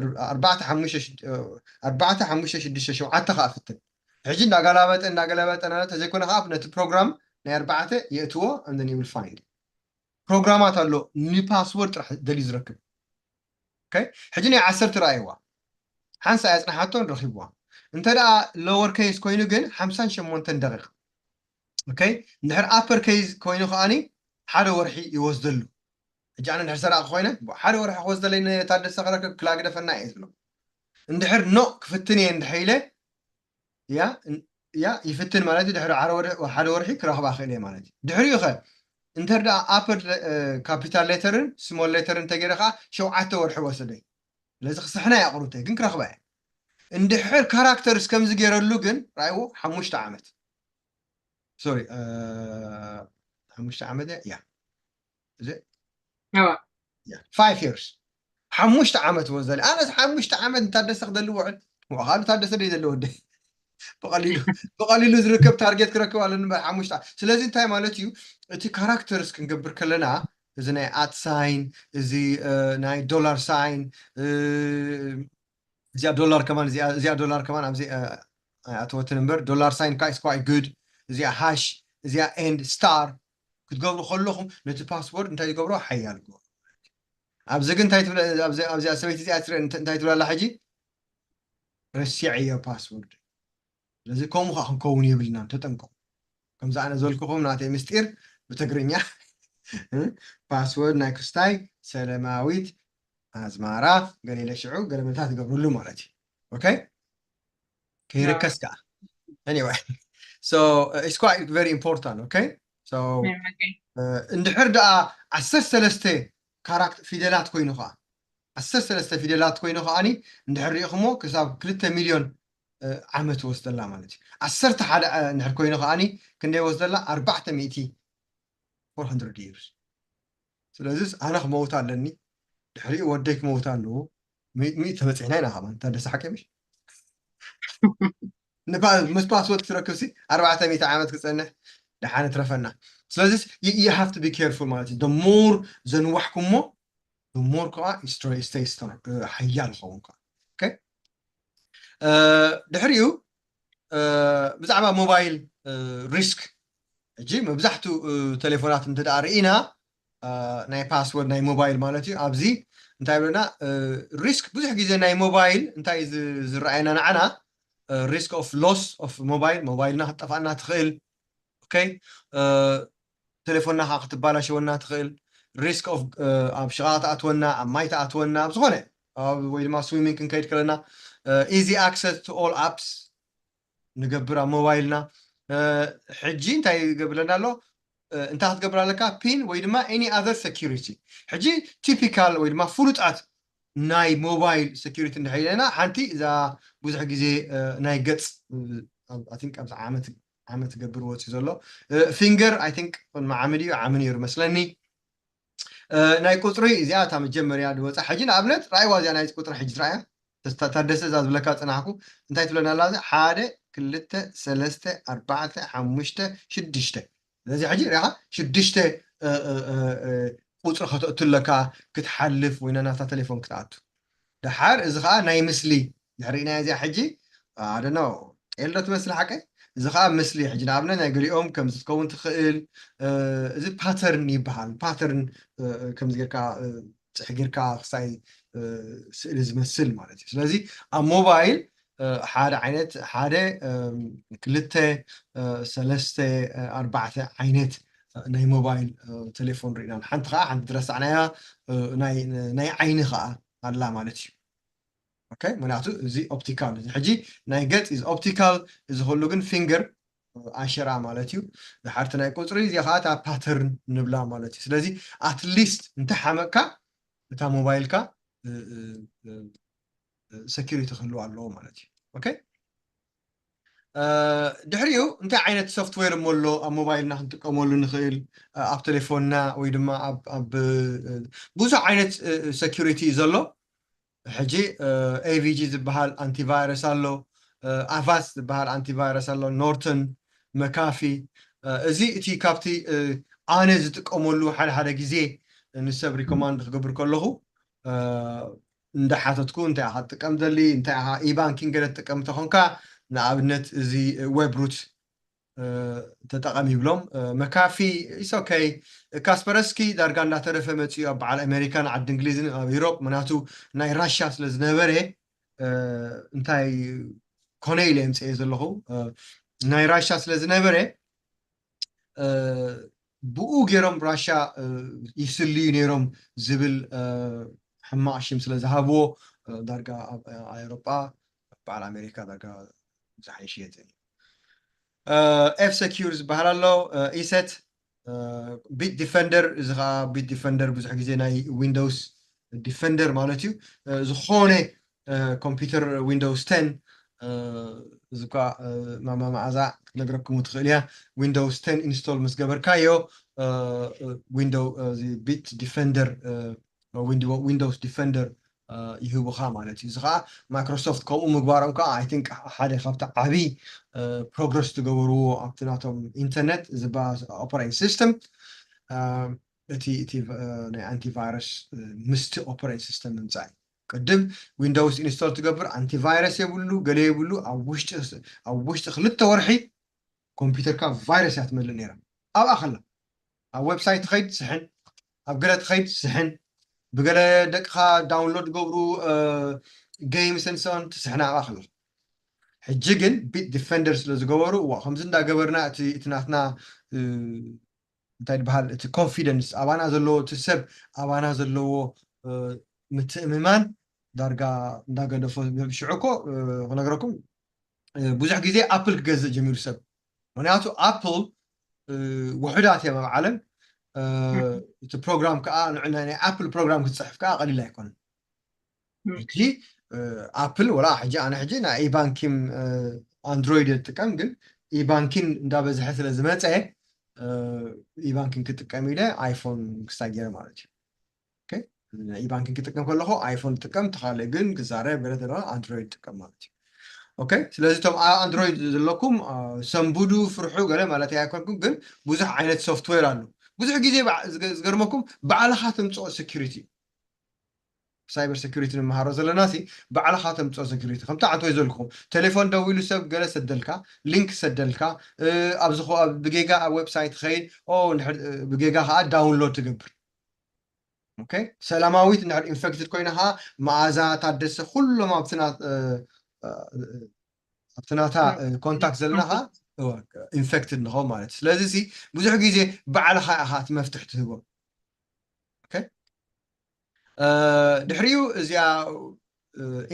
ኣርባዕተ ሓሙሽተ ሽዱሽተ ሸውዓተ ከዓ ፍትን። ሕጂ እንዳገላበጠ እንዳገላበጠ ተዘይኮነ ከዓ ነቲ ፕሮግራም ናይ ኣርባዕተ የእትዎ። And then you will find ፕሮግራማት ኣሎ ንፓስወርድ ጥራሕ ደልዩ ዝረክብ። ሕጂ ናይ ዓሰርተ ረኣይዋ ሓንሳ እያ ፅንሓቶን ረኺብዋ። እንተ ደኣ ሎወር ኬስ ኮይኑ ግን ሓምሳን ሸሞንተን ደቂቕ። እንድሕር ኣፐር ኬስ ኮይኑ ከዓኒ ሓደ ወርሒ ይወስደሉ። ሕጂ ኣነ እንድሕር ሰራቂ ኮይነ ሓደ ወርሒ ክወስደለይ ንታደሰ ክረክብ ክላግደፈና እየ ዝብሎ። እንድሕር ኖ ክፍትን እየ እንድሕር ኢለ ያ ያ ይፍትን ማለት እዩ። ድሕሪ ሓደ ወርሒ ክረኽባ ክእል እየ ማለት እዩ። ድሕሪኡ ኸ እንተር ደኣ ኣፐር ካፒታል ሌተርን ስሞል ሌተርን እንተገይረ ከዓ ሸውዓተ ወርሒ ወሰደ። ስለዚ ክስሕና እየ ኣቕሩብተይ ግን ክረኽባ እየ። እንድሕር ካራክተርስ ከምዚ ገይረሉ ግን ራእይዎ ሓሙሽተ ዓመት ሶሪ ሓሙሽተ ዓመት እያ five years ሓሙሽተ ዓመት ወዘለ ኣነስ ሓሙሽተ ዓመት እንታደሰ ክደሊ ውዕል ወኻሉ ታደሰ ደይ ዘለዎ ወደ ብቐሊሉ ዝርከብ ታርጌት ክረክብ ኣለኒ እምበር ሓሙሽተ። ስለዚ እንታይ ማለት እዩ? እቲ ካራክተርስ ክንገብር ከለና እዚ ናይ ኣት ሳይን እዚ ናይ ዶላር ሳይን እዚኣ ዶላር ከማን እዚኣ ዶላር ከማን ኣብዚ ኣተወትን እምበር ዶላር ሳይን ካ is quite good። እዚኣ ሃሽ እዚኣ ኤንድ ስታር ክትገብሩ ከለኹም ነቲ ፓስወርድ እንታይ ይገብሮ ሓያል ይገብሮ። ኣብዚ ግን እንታይ ትብለ ኣብዚኣ ሰበይቲ እዚኣ እንታይ ትብላላ ሕጂ ረሲዐዮ ፓስወርድ። ስለዚ ከምኡ ከዓ ክንከውን የብልናን ተጠንቀቁ። ከምዚ ኣነ ዘልኩኹም ናተይ ምስጢር ብትግርኛ ፓስወርድ ናይ ክስታይ ሰለማዊት ኣዝማራ ገሌለ ሽዑ ገለመለታት ይገብርሉ ማለት እዩ። ኦኬ ከይርከስ ከዓ anyway so it's quite very important okay so እንድሕር ደኣ ዓሰርተ ሰለስተ ካራክት ፊደላት ኮይኑ ከዓ ዓሰርተ ሰለስተ ፊደላት ኮይኑ ከዓኒ እንድሕር ሪኢኹሞ ክሳብ ክልተ ሚልዮን ዓመት ወስደላ ማለት እዩ። ዓሰርተ ሓደ እንድሕር ኮይኑ ከዓኒ ክንደይ ወስደላ ኣርባዕተ ሚእቲ four hundred years። ስለዚስ ኣነ ክመውት ኣለኒ ድሕሪኡ ወደይ ክመውት ኣለዎ። ሚእቲ ተበፂሕና ኢና ከማን ታደሰ ሓቂ ምሽ ምስ ፓስወርድ ክትረክብሲ ኣርባዕተ ሚእቲ ዓመት ክፀንሕ ደሓን ትረፈና። ስለዚስ you have to be careful ማለት እዩ። ሞር ዘንዋሕኩሞ more ከዓ stay strong ሓያል ይኸውን ከዓ። ድሕሪኡ ብዛዕባ ሞባይል ሪስክ፣ ሕጂ መብዛሕትኡ ቴሌፎናት እንተ ደኣ ርኢና፣ ናይ ፓስወርድ ናይ ሞባይል ማለት እዩ። ኣብዚ እንታይ ብለና? ሪስክ ብዙሕ ግዜ ናይ ሞባይል እንታይ ዝረኣየና ንዓና፣ risk of loss of mobile፣ ሞባይልና ክትጠፋና ትኽእል። ኦኬ፣ ቴሌፎንና ከዓ ክትባላሸወና ትኽእል። ሪስክ ኦፍ ኣብ ሽቓቕ ትኣትወና፣ ኣብ ማይ ትኣትወና፣ ኣብ ዝኾነ ወይ ድማ ስዊሚንግ ክንከይድ ከለና፣ easy access to all apps ንገብር ኣብ ሞባይልና። ሕጂ እንታይ ይገብረና ኣሎ? እንታይ ክትገብር ኣለካ? ፒን ወይ ድማ any other security። ሕጂ ቲፒካል ወይ ድማ ፍሉጣት ናይ ሞባይል ሴኩሪቲ እንድሕር ኢለና፣ ሓንቲ እዛ ብዙሕ ግዜ ናይ ገጽ፣ I think ኣብዚ ዓመት ዓመት ገብር ወፂ ዘሎ ፊንገር፣ I think ቅድሚ ዓሚ ድዩ ዓሚ ነይሩ መስለኒ። ናይ ቁፅሪ እዚኣ እታ መጀመርያ ዝወፃ። ሕጂ ንኣብነት ራእይዋ እዚኣ ናይ ቁፅሪ ሕጂ ትረኣያ። ታደሰ እዛ ዝብለካ ፅናሕኩ እንታይ ትብለና ኣላ? ሓደ ክልተ ሰለስተ ኣርባዕተ ሓሙሽተ ሽዱሽተ። ስለዚ ሕጂ ሪኻ ሽዱሽተ ቁፅሪ ከተእቱ ኣለካ ክትሓልፍ ወይ ናታ ቴሌፎን ክትኣቱ። ደሓር እዚ ከዓ ናይ ምስሊ ድሕሪና እዚኣ ሕጂ ኣደኖ ጤል ዶ ትመስል ሓቀይ? እዚ ከዓ ምስሊ ሕጂ ንኣብነት ናይ ገሊኦም ከምዚ ትከውን ትኽእል። እዚ ፓተርን ይበሃል። ፓተርን ከምዚ ጌርካ ፅሕ ጌርካ ክሳይ ስእሊ ዝመስል ማለት እዩ። ስለዚ ኣብ ሞባይል ሓደ ዓይነት ሓደ ክልተ ሰለስተ ኣርባዕተ ዓይነት ናይ ሞባይል ቴሌፎን ርኢና፣ ሓንቲ ከዓ ሓንቲ ዝረሳዕናያ ናይ ዓይኒ ከዓ ኣላ ማለት እዩ። ኦኬ፣ ምክንያቱ እዚ ኦፕቲካል እዚ ሕጂ ናይ ገጽ ኢዝ ኦፕቲካል፣ እዚ ኩሉ ግን ፊንገር ኣሸራ ማለት እዩ። ድሓርቲ ናይ ቁፅሪ እዚ ከዓ እታ ፓተርን ንብላ ማለት እዩ። ስለዚ ኣትሊስት እንተሓመቅካ እታ ሞባይልካ ሰኪሪቲ ክህልዋ ኣለዎ ማለት እዩ። ኦኬ፣ ድሕሪኡ እንታይ ዓይነት ሶፍትዌር እሞ ኣሎ ኣብ ሞባይልና ክንጥቀመሉ ንኽእል? ኣብ ቴሌፎንና ወይ ድማ ኣብ ብዙሕ ዓይነት ሰኪሪቲ እዩ ዘሎ። ሕጂ ኤቪጂ ዝበሃል ኣንቲቫይረስ ኣሎ፣ ኣቫስት ዝበሃል ኣንቲቫይረስ ኣሎ፣ ኖርተን፣ መካፊ። እዚ እቲ ካብቲ ኣነ ዝጥቀመሉ ሓደ ሓደ ግዜ ንሰብ ሪኮማንድ ክገብር ከለኹ እንዳሓተትኩ እንታይ ኢኻ ትጥቀም ዘሊ እንታይ ኢኻ ኢባንኪንግ ገለ ትጥቀም እንተኾንካ ንኣብነት እዚ ዌብ ሩት ተጠቐም ይብሎም። መካፊ ኢስ ኦኬ። ካስፐረስኪ ዳርጋ እንዳተረፈ መፅኡ ኣብ በዓል ኣሜሪካን ዓዲ እንግሊዝን ኣብ ዩሮፕ ምክንያቱ ናይ ራሻ ስለ ዝነበረ እንታይ ኮነ ኢለ የምፅኤ ዘለኹ ናይ ራሻ ስለ ዝነበረ ብኡ ገይሮም ራሻ ይስልዩ ነይሮም ዝብል ሕማቕ ሽም ስለ ዝሃብዎ ዳርጋ ኣብ ኣውሮጳ በዓል ኣሜሪካ ዳርጋ ዝሓይሽ የትን እዩ። ኤፍ ሰኪር ዝበሃል ኣሎ። ኢሰት ቢት ዲፈንደር፣ እዚ ከዓ ቢት ዲፈንደር ብዙሕ ግዜ ናይ ዊንዶውስ ዲፈንደር ማለት እዩ። ዝኾነ ኮምፒውተር ዊንዶውስ ቴን እዚ ኳ ማማ መዓዛ ክትነግረኩም ትኽእል እያ። ዊንዶውስ ቴን ኢንስቶል ምስ ገበርካዮ ዊንዶው ቢት ዲፈንደር ዊንዶውስ ዲፈንደር ይህቡኻ ማለት እዩ። እዚ ከዓ ማይክሮሶፍት ከምኡ ምግባሮም ከዓ ኣይ ቲንክ ሓደ ካብቲ ዓብዪ ፕሮግረስ ዝገበርዎ ኣብቲ ናቶም ኢንተርኔት ዝበሃል ኦፐሬቲንግ ሲስተም እቲ እቲ ናይ ኣንቲቫይረስ ምስቲ ኦፐሬቲንግ ሲስተም ምምፃእ እዩ። ቅድም ዊንዶውስ ኢንስቶል ትገብር ኣንቲቫይረስ የብሉ ገለ የብሉ ኣብ ውሽጢ ኣብ ውሽጢ ክልተ ወርሒ ኮምፒውተርካ ቫይረስ እያ ትመልእ ነይራ ኣብኣ ከላ ኣብ ዌብሳይት ትኸይድ ስሕን ኣብ ገለ ትኸይድ ስሕን ብገለ ደቅኻ ዳውንሎድ ገብሩ ጌምስ ንሰን ትስሕና ኣብኣ ከላ ሕጂ ግን ቢት ዲፈንደር ስለ ዝገበሩ እዋ ከምዚ እንዳገበርና እቲ ናትና እንታይ ዝበሃል እቲ ኮንፊደንስ ኣባና ዘለዎ እቲ ሰብ ኣባና ዘለዎ ምትእምማን ዳርጋ እንዳገደፎ ሽዑ እኮ ክነግረኩም ብዙሕ ግዜ ኣፕል ክገዝእ ጀሚሩ ሰብ ምክንያቱ ኣፕል ውሑዳት እዮም ኣብ ዓለም እቲ ፕሮግራም ከዓ ንዕና ናይ ኣፕል ፕሮግራም ክትፅሕፍ ከዓ ቀሊል ኣይኮነን እቲ ኣፕል ወላ ሕጂ ኣነ ሕጂ ናይ ኢባንኪን ኣንድሮይድ ጥቀም ግን ኢባንኪን እንዳበዝሐ ስለ ዝመፀ ኢባንኪን ክጥቀም ኢለ ኣይፎን ክሳይ ገይረ ማለት እዩ ኢባንኪን ክጥቀም ከለኹ ኣይፎን ጥቀም ተካልእ ግን ክዛረብ ገለ ተለ ኣንድሮይድ ጥቀም ማለት እዩ ኦኬ ስለዚ እቶም ኣንድሮይድ ዘለኩም ሰንቡዱ ፍርሑ ገለ ማለት ኣይኮንኩም ግን ብዙሕ ዓይነት ሶፍትዌር ኣሎ ብዙሕ ግዜ ዝገርመኩም ባዕልኻ ትምፅኦ ሴኪሪቲ ሳይበር ሰኪሪቲ ንምሃሮ ዘለና ሲ ባዕልኻ ተምፅኦ ሰኪሪቲ ከምቲ ዓንተወይ ዘልኩም ቴሌፎን ደዊሉ ሰብ ገለ ሰደልካ ሊንክ ሰደልካ ኣብዚ ብጌጋ ኣብ ዌብሳይት ኸይድ ብጌጋ ከዓ ዳውንሎድ ትገብር ሰላማዊት እንድሕር ኢንፌክትድ ኮይና ከዓ መኣዛ ታደሰ ኩሎም ኣብቲ ኣብቲ ናታ ኮንታክት ዘለና ከዓ ኢንፌክትድ ንኸው ማለት እዩ ስለዚ ሲ ብዙሕ ግዜ ባዕልኻ ኢኻ እቲ መፍትሕ ትህቦም ድሕሪኡ እዚኣ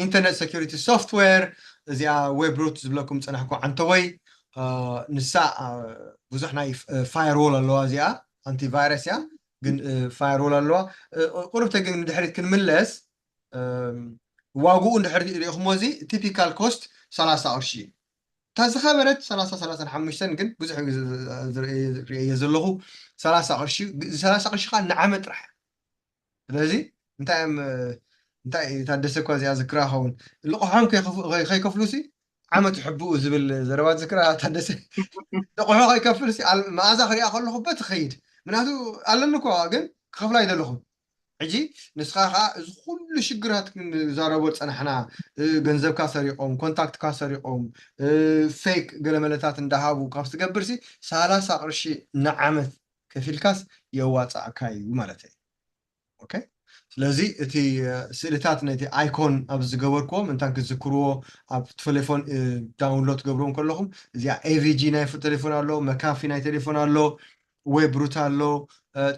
ኢንተርነት ሰኪሪቲ ሶፍትዌር እዚኣ ዌብ ሩት ዝብለኩም ፀናሕኩ ዓንተወይ ንሳ ብዙሕ ናይ ፋየርዎል ኣለዋ እዚኣ ኣንቲቫይረስ እያ ግን ፋየርዎል ኣለዋ ቁርብተ ግን ንድሕሪት ክንምለስ ዋግኡ እንድሕር ሪኢኹሞ እዚ ቲፒካል ኮስት ሰላሳ ቅርሺ እዩ እታ ዝኸበረት ሰላሳ ሰላሳ ሓሙሽተ ግን ብዙሕ ሪእየ ዘለኹ ሰላሳ ቅርሺ ሰላሳ ቅርሺ ከዓ ንዓመት ጥራሕ ስለዚ እንታይ እዮም እንታይ ታደሰ እኳ እዚኣ ዝክራ ኸውን ልቑሖም ከይከፍሉ ሲ ዓመት ሕቡኡ ዝብል ዘረባ ዝክራ ታደሰ ልቑሖ ከይከፍል ሲ መኣዛ ክሪኣ ከለኹ በቲ ኸይድ ምክንያቱ ኣለኒ እኳ ግን ክኸፍላ ይደለኹም ሕጂ ንስኻ ከዓ እዚ ኩሉ ሽግራት ክንዛረቦ ፀናሕና ገንዘብካ ሰሪቆም ኮንታክትካ ሰሪቆም ፌክ ገለመለታት እንዳሃቡ ካብ ትገብር ሲ ሰላሳ ቅርሺ ንዓመት ከፊልካስ የዋፃእካ እዩ ማለት እዩ ስለዚ እቲ ስእልታት ነቲ ኣይኮን ኣብ ዝገበርክዎም እንታን ክትዝክርዎ ኣብ ቴሌፎን ዳውንሎድ ትገብርዎም ከለኹም እዚኣ ኤቪጂ ናይ ቴሌፎን ኣሎ መካፊ ናይ ቴሌፎን ኣሎ ዌብ ሩት ኣሎ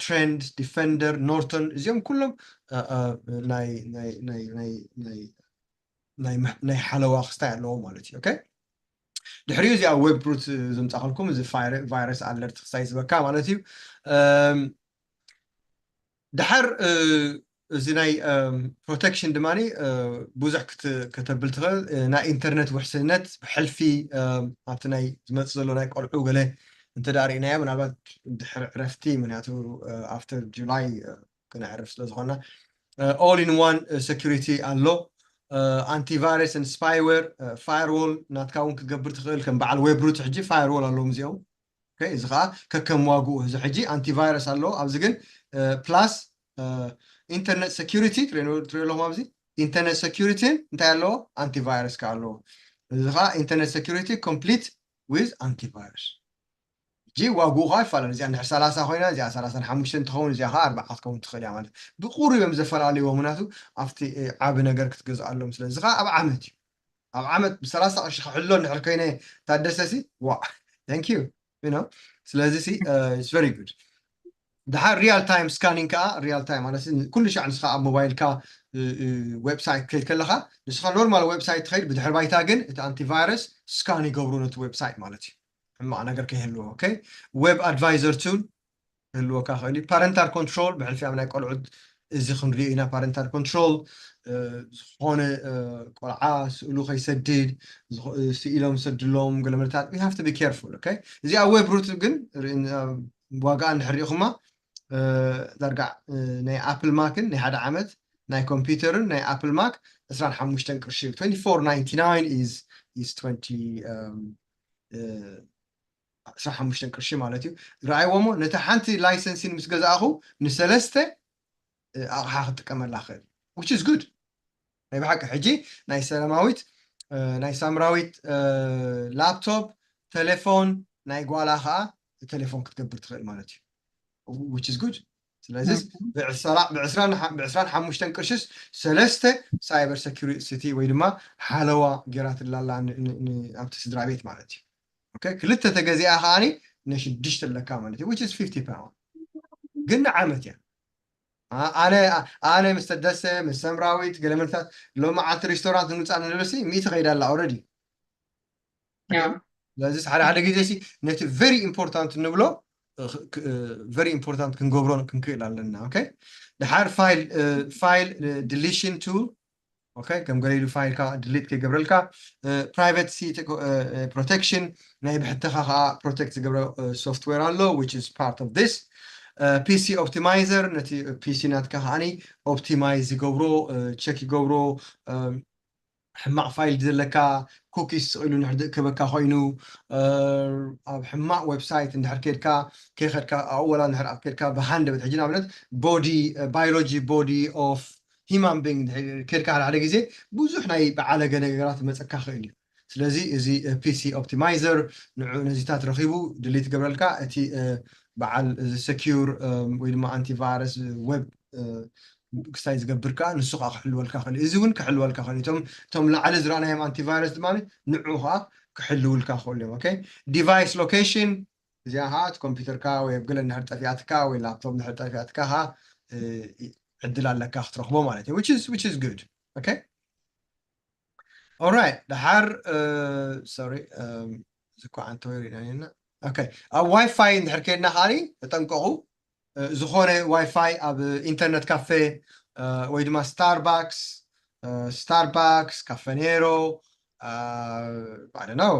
ትሬንድ ዲፈንደር ኖርቶን እዚኦም ኩሎም ናይ ሓለዋ ክስታይ ኣለዎ ማለት እዩ ድሕሪኡ እዚኣ ዌብ ሩት ዝምፃኸልኩም እዚ ቫይረስ ኣለርት ክስታይ ዝበካ ማለት እዩ ድሓር እዚ ናይ ፕሮቴክሽን ድማ ብዙሕ ከተብል ትኽእል ናይ ኢንተርነት ውሕስነት ብሕልፊ ኣብቲ ናይ ዝመፅ ዘሎ ናይ ቆልዑ ገለ እንተ ዳ ርኢናዮ ምናልባት ድሕሪ ዕረፍቲ ምክንያቱ ኣፍተር ጁላይ ክነዕርፍ ስለ ዝኾና all in one security ኣሎ ኣንቲቫይረስ ን ስፓይወር ፋየርዎል ናትካ እውን ክገብር ትኽእል ከም በዓል ዌብ ሩት ሕጂ ፋየርዎል ኣለዎም እዚኦም እዚ ከዓ ከከም ዋግኡ እዚ ሕጂ ኣንቲቫይረስ ኣለዎ ኣብዚ ግን ፕላስ ኢንተርነት ሰኪሪቲ ትሪኦ ኣለኹም ኣብዚ ኢንተርነት ሰኪሪቲን እንታይ ኣለዎ ኣንቲቫይረስ ከዓ ኣለዎ እዚ ከዓ ኢንተርነት ሰኪሪቲ ኮምፕሊት ዊዝ ኣንቲቫይረስ ሕጂ ዋግኡ ከዓ ይፈላለ እዚኣ እንድሕር ሰላሳ ኮይና እዚኣ ሰላሳን ሓሙሽተን ትኸውን እዚኣ ከዓ ኣርባዓ ክትከውን ትኽእል እያ ማለት ብቁሩብ እዮም ዘፈላለይዎ ምክንያቱ ኣብቲ ዓቢ ነገር ክትገዝኣሎም ስለዚ ከዓ ኣብ ዓመት እዩ ኣብ ዓመት ብሰላሳ ቅርሺ ክሕሎ እንድሕር ኮይነ ታደሰ ሲ ዋ thank you you know ስለዚ ሲ it's very good ድሓር ሪያል ታይም ስካኒንግ ከዓ ሪያል ታይም ማለት ኩሉ ሻዕ ንስኻ ኣብ ሞባይልካ ዌብሳይት ክከይድ ከለኻ ንስኻ ኖርማል ዌብሳይት ትኸይድ ብድሕር ባይታ ግን እቲ ኣንቲቫይረስ ስካን ይገብሩ ነቲ ዌብሳይት ማለት እዩ ሕማቕ ነገር ከይህልዎ ኦኬ ዌብ ኣድቫይዘር ቱል ክህልወካ ክእል እዩ ፓረንታል ኮንትሮል ብሕልፊ ኣብ ናይ ቆልዑት እዚ ክንሪኦ ኢና ፓረንታል ኮንትሮል ዝኾነ ቆልዓ ስእሉ ከይሰድድ ስኢሎም ሰድሎም ገለመለታት we have to be careful okay እዚኣ ዌብ ሩት ግን ዋጋ እንድሕር ሪኢኹማ ዳርጋ ናይ ኣፕል ማክን ናይ ሓደ ዓመት ናይ ኮምፒውተርን ናይ ኣፕል ማክ ዕስራን ሓሙሽተን ቅርሺ twenty four ninety nine is is twenty ዕስራን ሓሙሽተን ቅርሺ ማለት እዩ ረኣይዎ ሞ ነቲ ሓንቲ ላይሰንሲን ምስ ገዛእኹ ንሰለስተ ኣቕሓ ክጥቀመላ ክእል which is good ናይ ብሓቂ ሕጂ ናይ ሰላማዊት ናይ ሳምራዊት ላፕቶፕ ቴሌፎን ናይ ጓላ ከዓ ቴሌፎን ክትገብር ትኽእል ማለት እዩ which is good ስለዚ ብዕስራን ሓሙሽተን ቅርሽስ ሰለስተ ሳይበር ሰኪሪቲ ወይ ድማ ሓለዋ ጌራትላላ ኣብቲ ስድራ ቤት ማለት እዩ ክልተ ተገዚኣ ከዓኒ ንሽዱሽተ ኣለካ ማለት እዩ which is fifty pound ግን ንዓመት እያ ኣነ ኣነ ምስ ተደሰ ምስ ሰምራዊት ገለመልታት ሎመዓልቲ ሬስቶራንት ንምፃእ ንብልሲ ሚእቲ ከይዳ ኣላ already ስለዚ ሓደ ሓደ ግዜ ሲ ነቲ very important ንብሎ very important ክንገብሮ ክንክእል ኣለና okay ድሓር file file deletion tool okay ከም ገለ ኢሉ ፋይልካ ድሊት ከይገብረልካ privacy protection ናይ ብሕትኻ ከዓ protect ዝገብረ software ኣሎ which is part of this PC optimizer ነቲ PC ናትካ ከዓኒ ኦፕቲማይዝ ይገብሮ ቸክ ይገብሮ ሕማቕ ፋይል ዘለካ ኩኪስ ስቕ ኢሉ ንድሕር ዝእከበካ ኮይኑ ኣብ ሕማቕ ዌብሳይት እንድሕር ከድካ ከይኸድካ ኣብኡ ወላ እንድሕር ኣብ ከድካ ብሃንደበት ሕጂ ንኣብነት body biology body of human being ድሕሪ ከድካ ሓደ ሓደ ግዜ ብዙሕ ናይ በዓለገ ነገራት መፀካ ክእል እዩ። ስለዚ እዚ ፒሲ ኦፕቲማይዘር ንዑ ነዚታት ረኺቡ ድሊት ገብረልካ፣ እቲ በዓል እዚ ሰኪር ወይ ድማ ኣንቲቫይረስ ዌብ ክስታይ ዝገብር ከዓ ንሱ ከዓ ክሕልወልካ ክእል እዩ። እዚ እውን ክሕልወልካ ክእል እዩ። እቶም ላዕሊ ዝረኣናዮም ኣንቲቫይረስ ድማ ንዑ ከዓ ክሕልውልካ ክእል እዮም። ኦኬ፣ ዲቫይስ ሎኬሽን፣ እዚኣ ከዓ እቲ ኮምፒውተርካ ወይ ኣብ ገለ እንድሕር ጠፊኣትካ ወይ ላፕቶፕ እንድሕር ጠፊኣትካ ከዓ ዕድል ኣለካ ክትረኽቦ ማለት እዩ። Which is good. Okay, alright። ደሓር ሶሪ፣ እዚ እኮ ዓንተ ወይ ሪና ኔና። ኦኬ፣ ኣብ ዋይፋይ እንድሕር ከድና ከዓ ተጠንቀቑ። ዝኾነ ዋይፋይ ኣብ ኢንተርነት ካፌ ወይ ድማ ስታርባክስ፣ ስታርባክስ፣ ካፈ ኔሮ፣ I don't know፣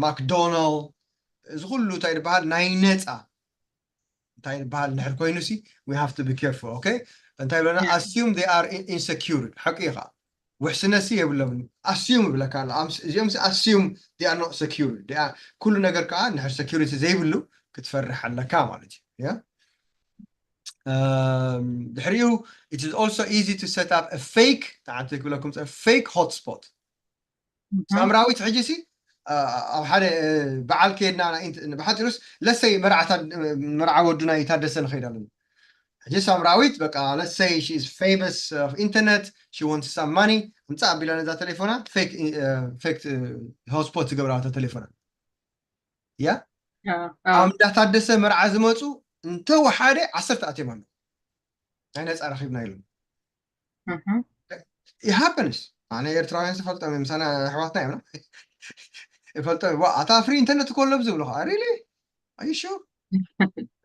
ማክዶናልድ፣ እዚ ኩሉ እንታይ ዝበሃል ናይ ነፃ እንታይ ዝበሃል እንድሕር ኮይኑ ሲ we have to be careful። ኦኬ፣ እንታይ ብለና? Assume they are insecure። ሓቂ እዩ ከዓ፣ ውሕስነት ሲ የብሎምን። ኣስዩም ይብለካ ኣሎ። እዚኦም ሲ ኣስዩም they are not secure። ኩሉ ነገር ከዓ እንድሕር ሴኩሪቲ ዘይብሉ ክትፈርሕ ኣለካ ማለት እዩ። ድሕሪኡ it is also easy to set up a fake፣ ተዓንተ ክብለኩም fake hotspot። ሳምራዊት ሕጂ ሲ ኣብ ሓደ በዓል ከየድና ብሓፂሩስ ለሰይ መርዓ ወዱ ናይ ታደሰ ንኸይድ ኣለና። ሕጂ ሳምራዊት በቃ ለሰይ she is famous of internet, she wants some money፣ ምፃእ ኣቢላ ነዛ ቴሌፎና ፌክ ሆትስፖት ዝገብራ ተሌፎና። ያ ኣብ እንዳ ታደሰ መርዓ ዝመፁ እንተወሓደ ዓሰርተ ኣትዮም ኣለዉ። ናይ ነፃ ረኺብና ኢሎም። It happens። ኣነ ኤርትራውያን ዝፈልጦም እዮም፣ ምሳና ኣሕዋትና እዮም። ይፈልጦም እዮም። ኣታ ፍሪ ኢንተርነት እኮ ኣሎ ዝብሉ ከዓ really? Are you sure?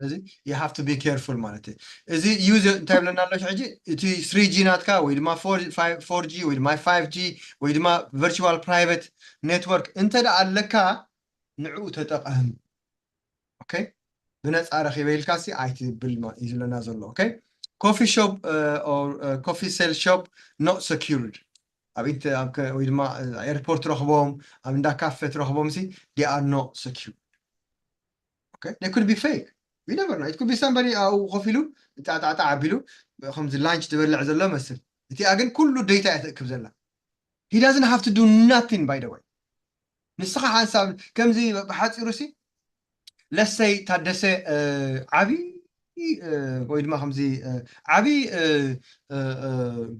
እዚ you have to be careful ማለት እዩ። እዚ ዩዝ እንታይ ብለና ኣሎ ሕጂ? እቲ ስሪ ጂ ናትካ ወይ ድማ ፎር ጂ ወይ ድማ ፋይቭ ጂ ወይ ድማ ቨርቹዋል ፕራይቬት ኔትወርክ እንተ ደኣ ኣለካ ንዕኡ ተጠቐም። ኦኬ፣ ብነፃ ረኺበ ኢልካ ሲ ኣይትብል እዩ ዝብለና ዘሎ። ኦኬ፣ ኮፊ ሾፕ፣ ኮፊ ሴል ሾፕ not secured። ኣብ ወይ ድማ ኤርፖርት ረኽቦም፣ ኣብ እንዳ ካፌ ትረኽቦም ሲ they are not secured። Okay, they could be fake. We never know. It could be somebody ኣብኡ ኮፍ ኢሉ ጣጣጣ ኣቢሉ ከምዚ ላንች ዝበልዕ ዘሎ መስል። እቲኣ ግን ኩሉ ዴታ እያ ተእክብ ዘላ። He doesn't have to do nothing, by the way። ንስኻ ሓንሳብ ከምዚ ብሓፂሩ ሲ ለሰይ ታደሰ ዓብዪ ወይ ድማ ከምዚ ዓብዪ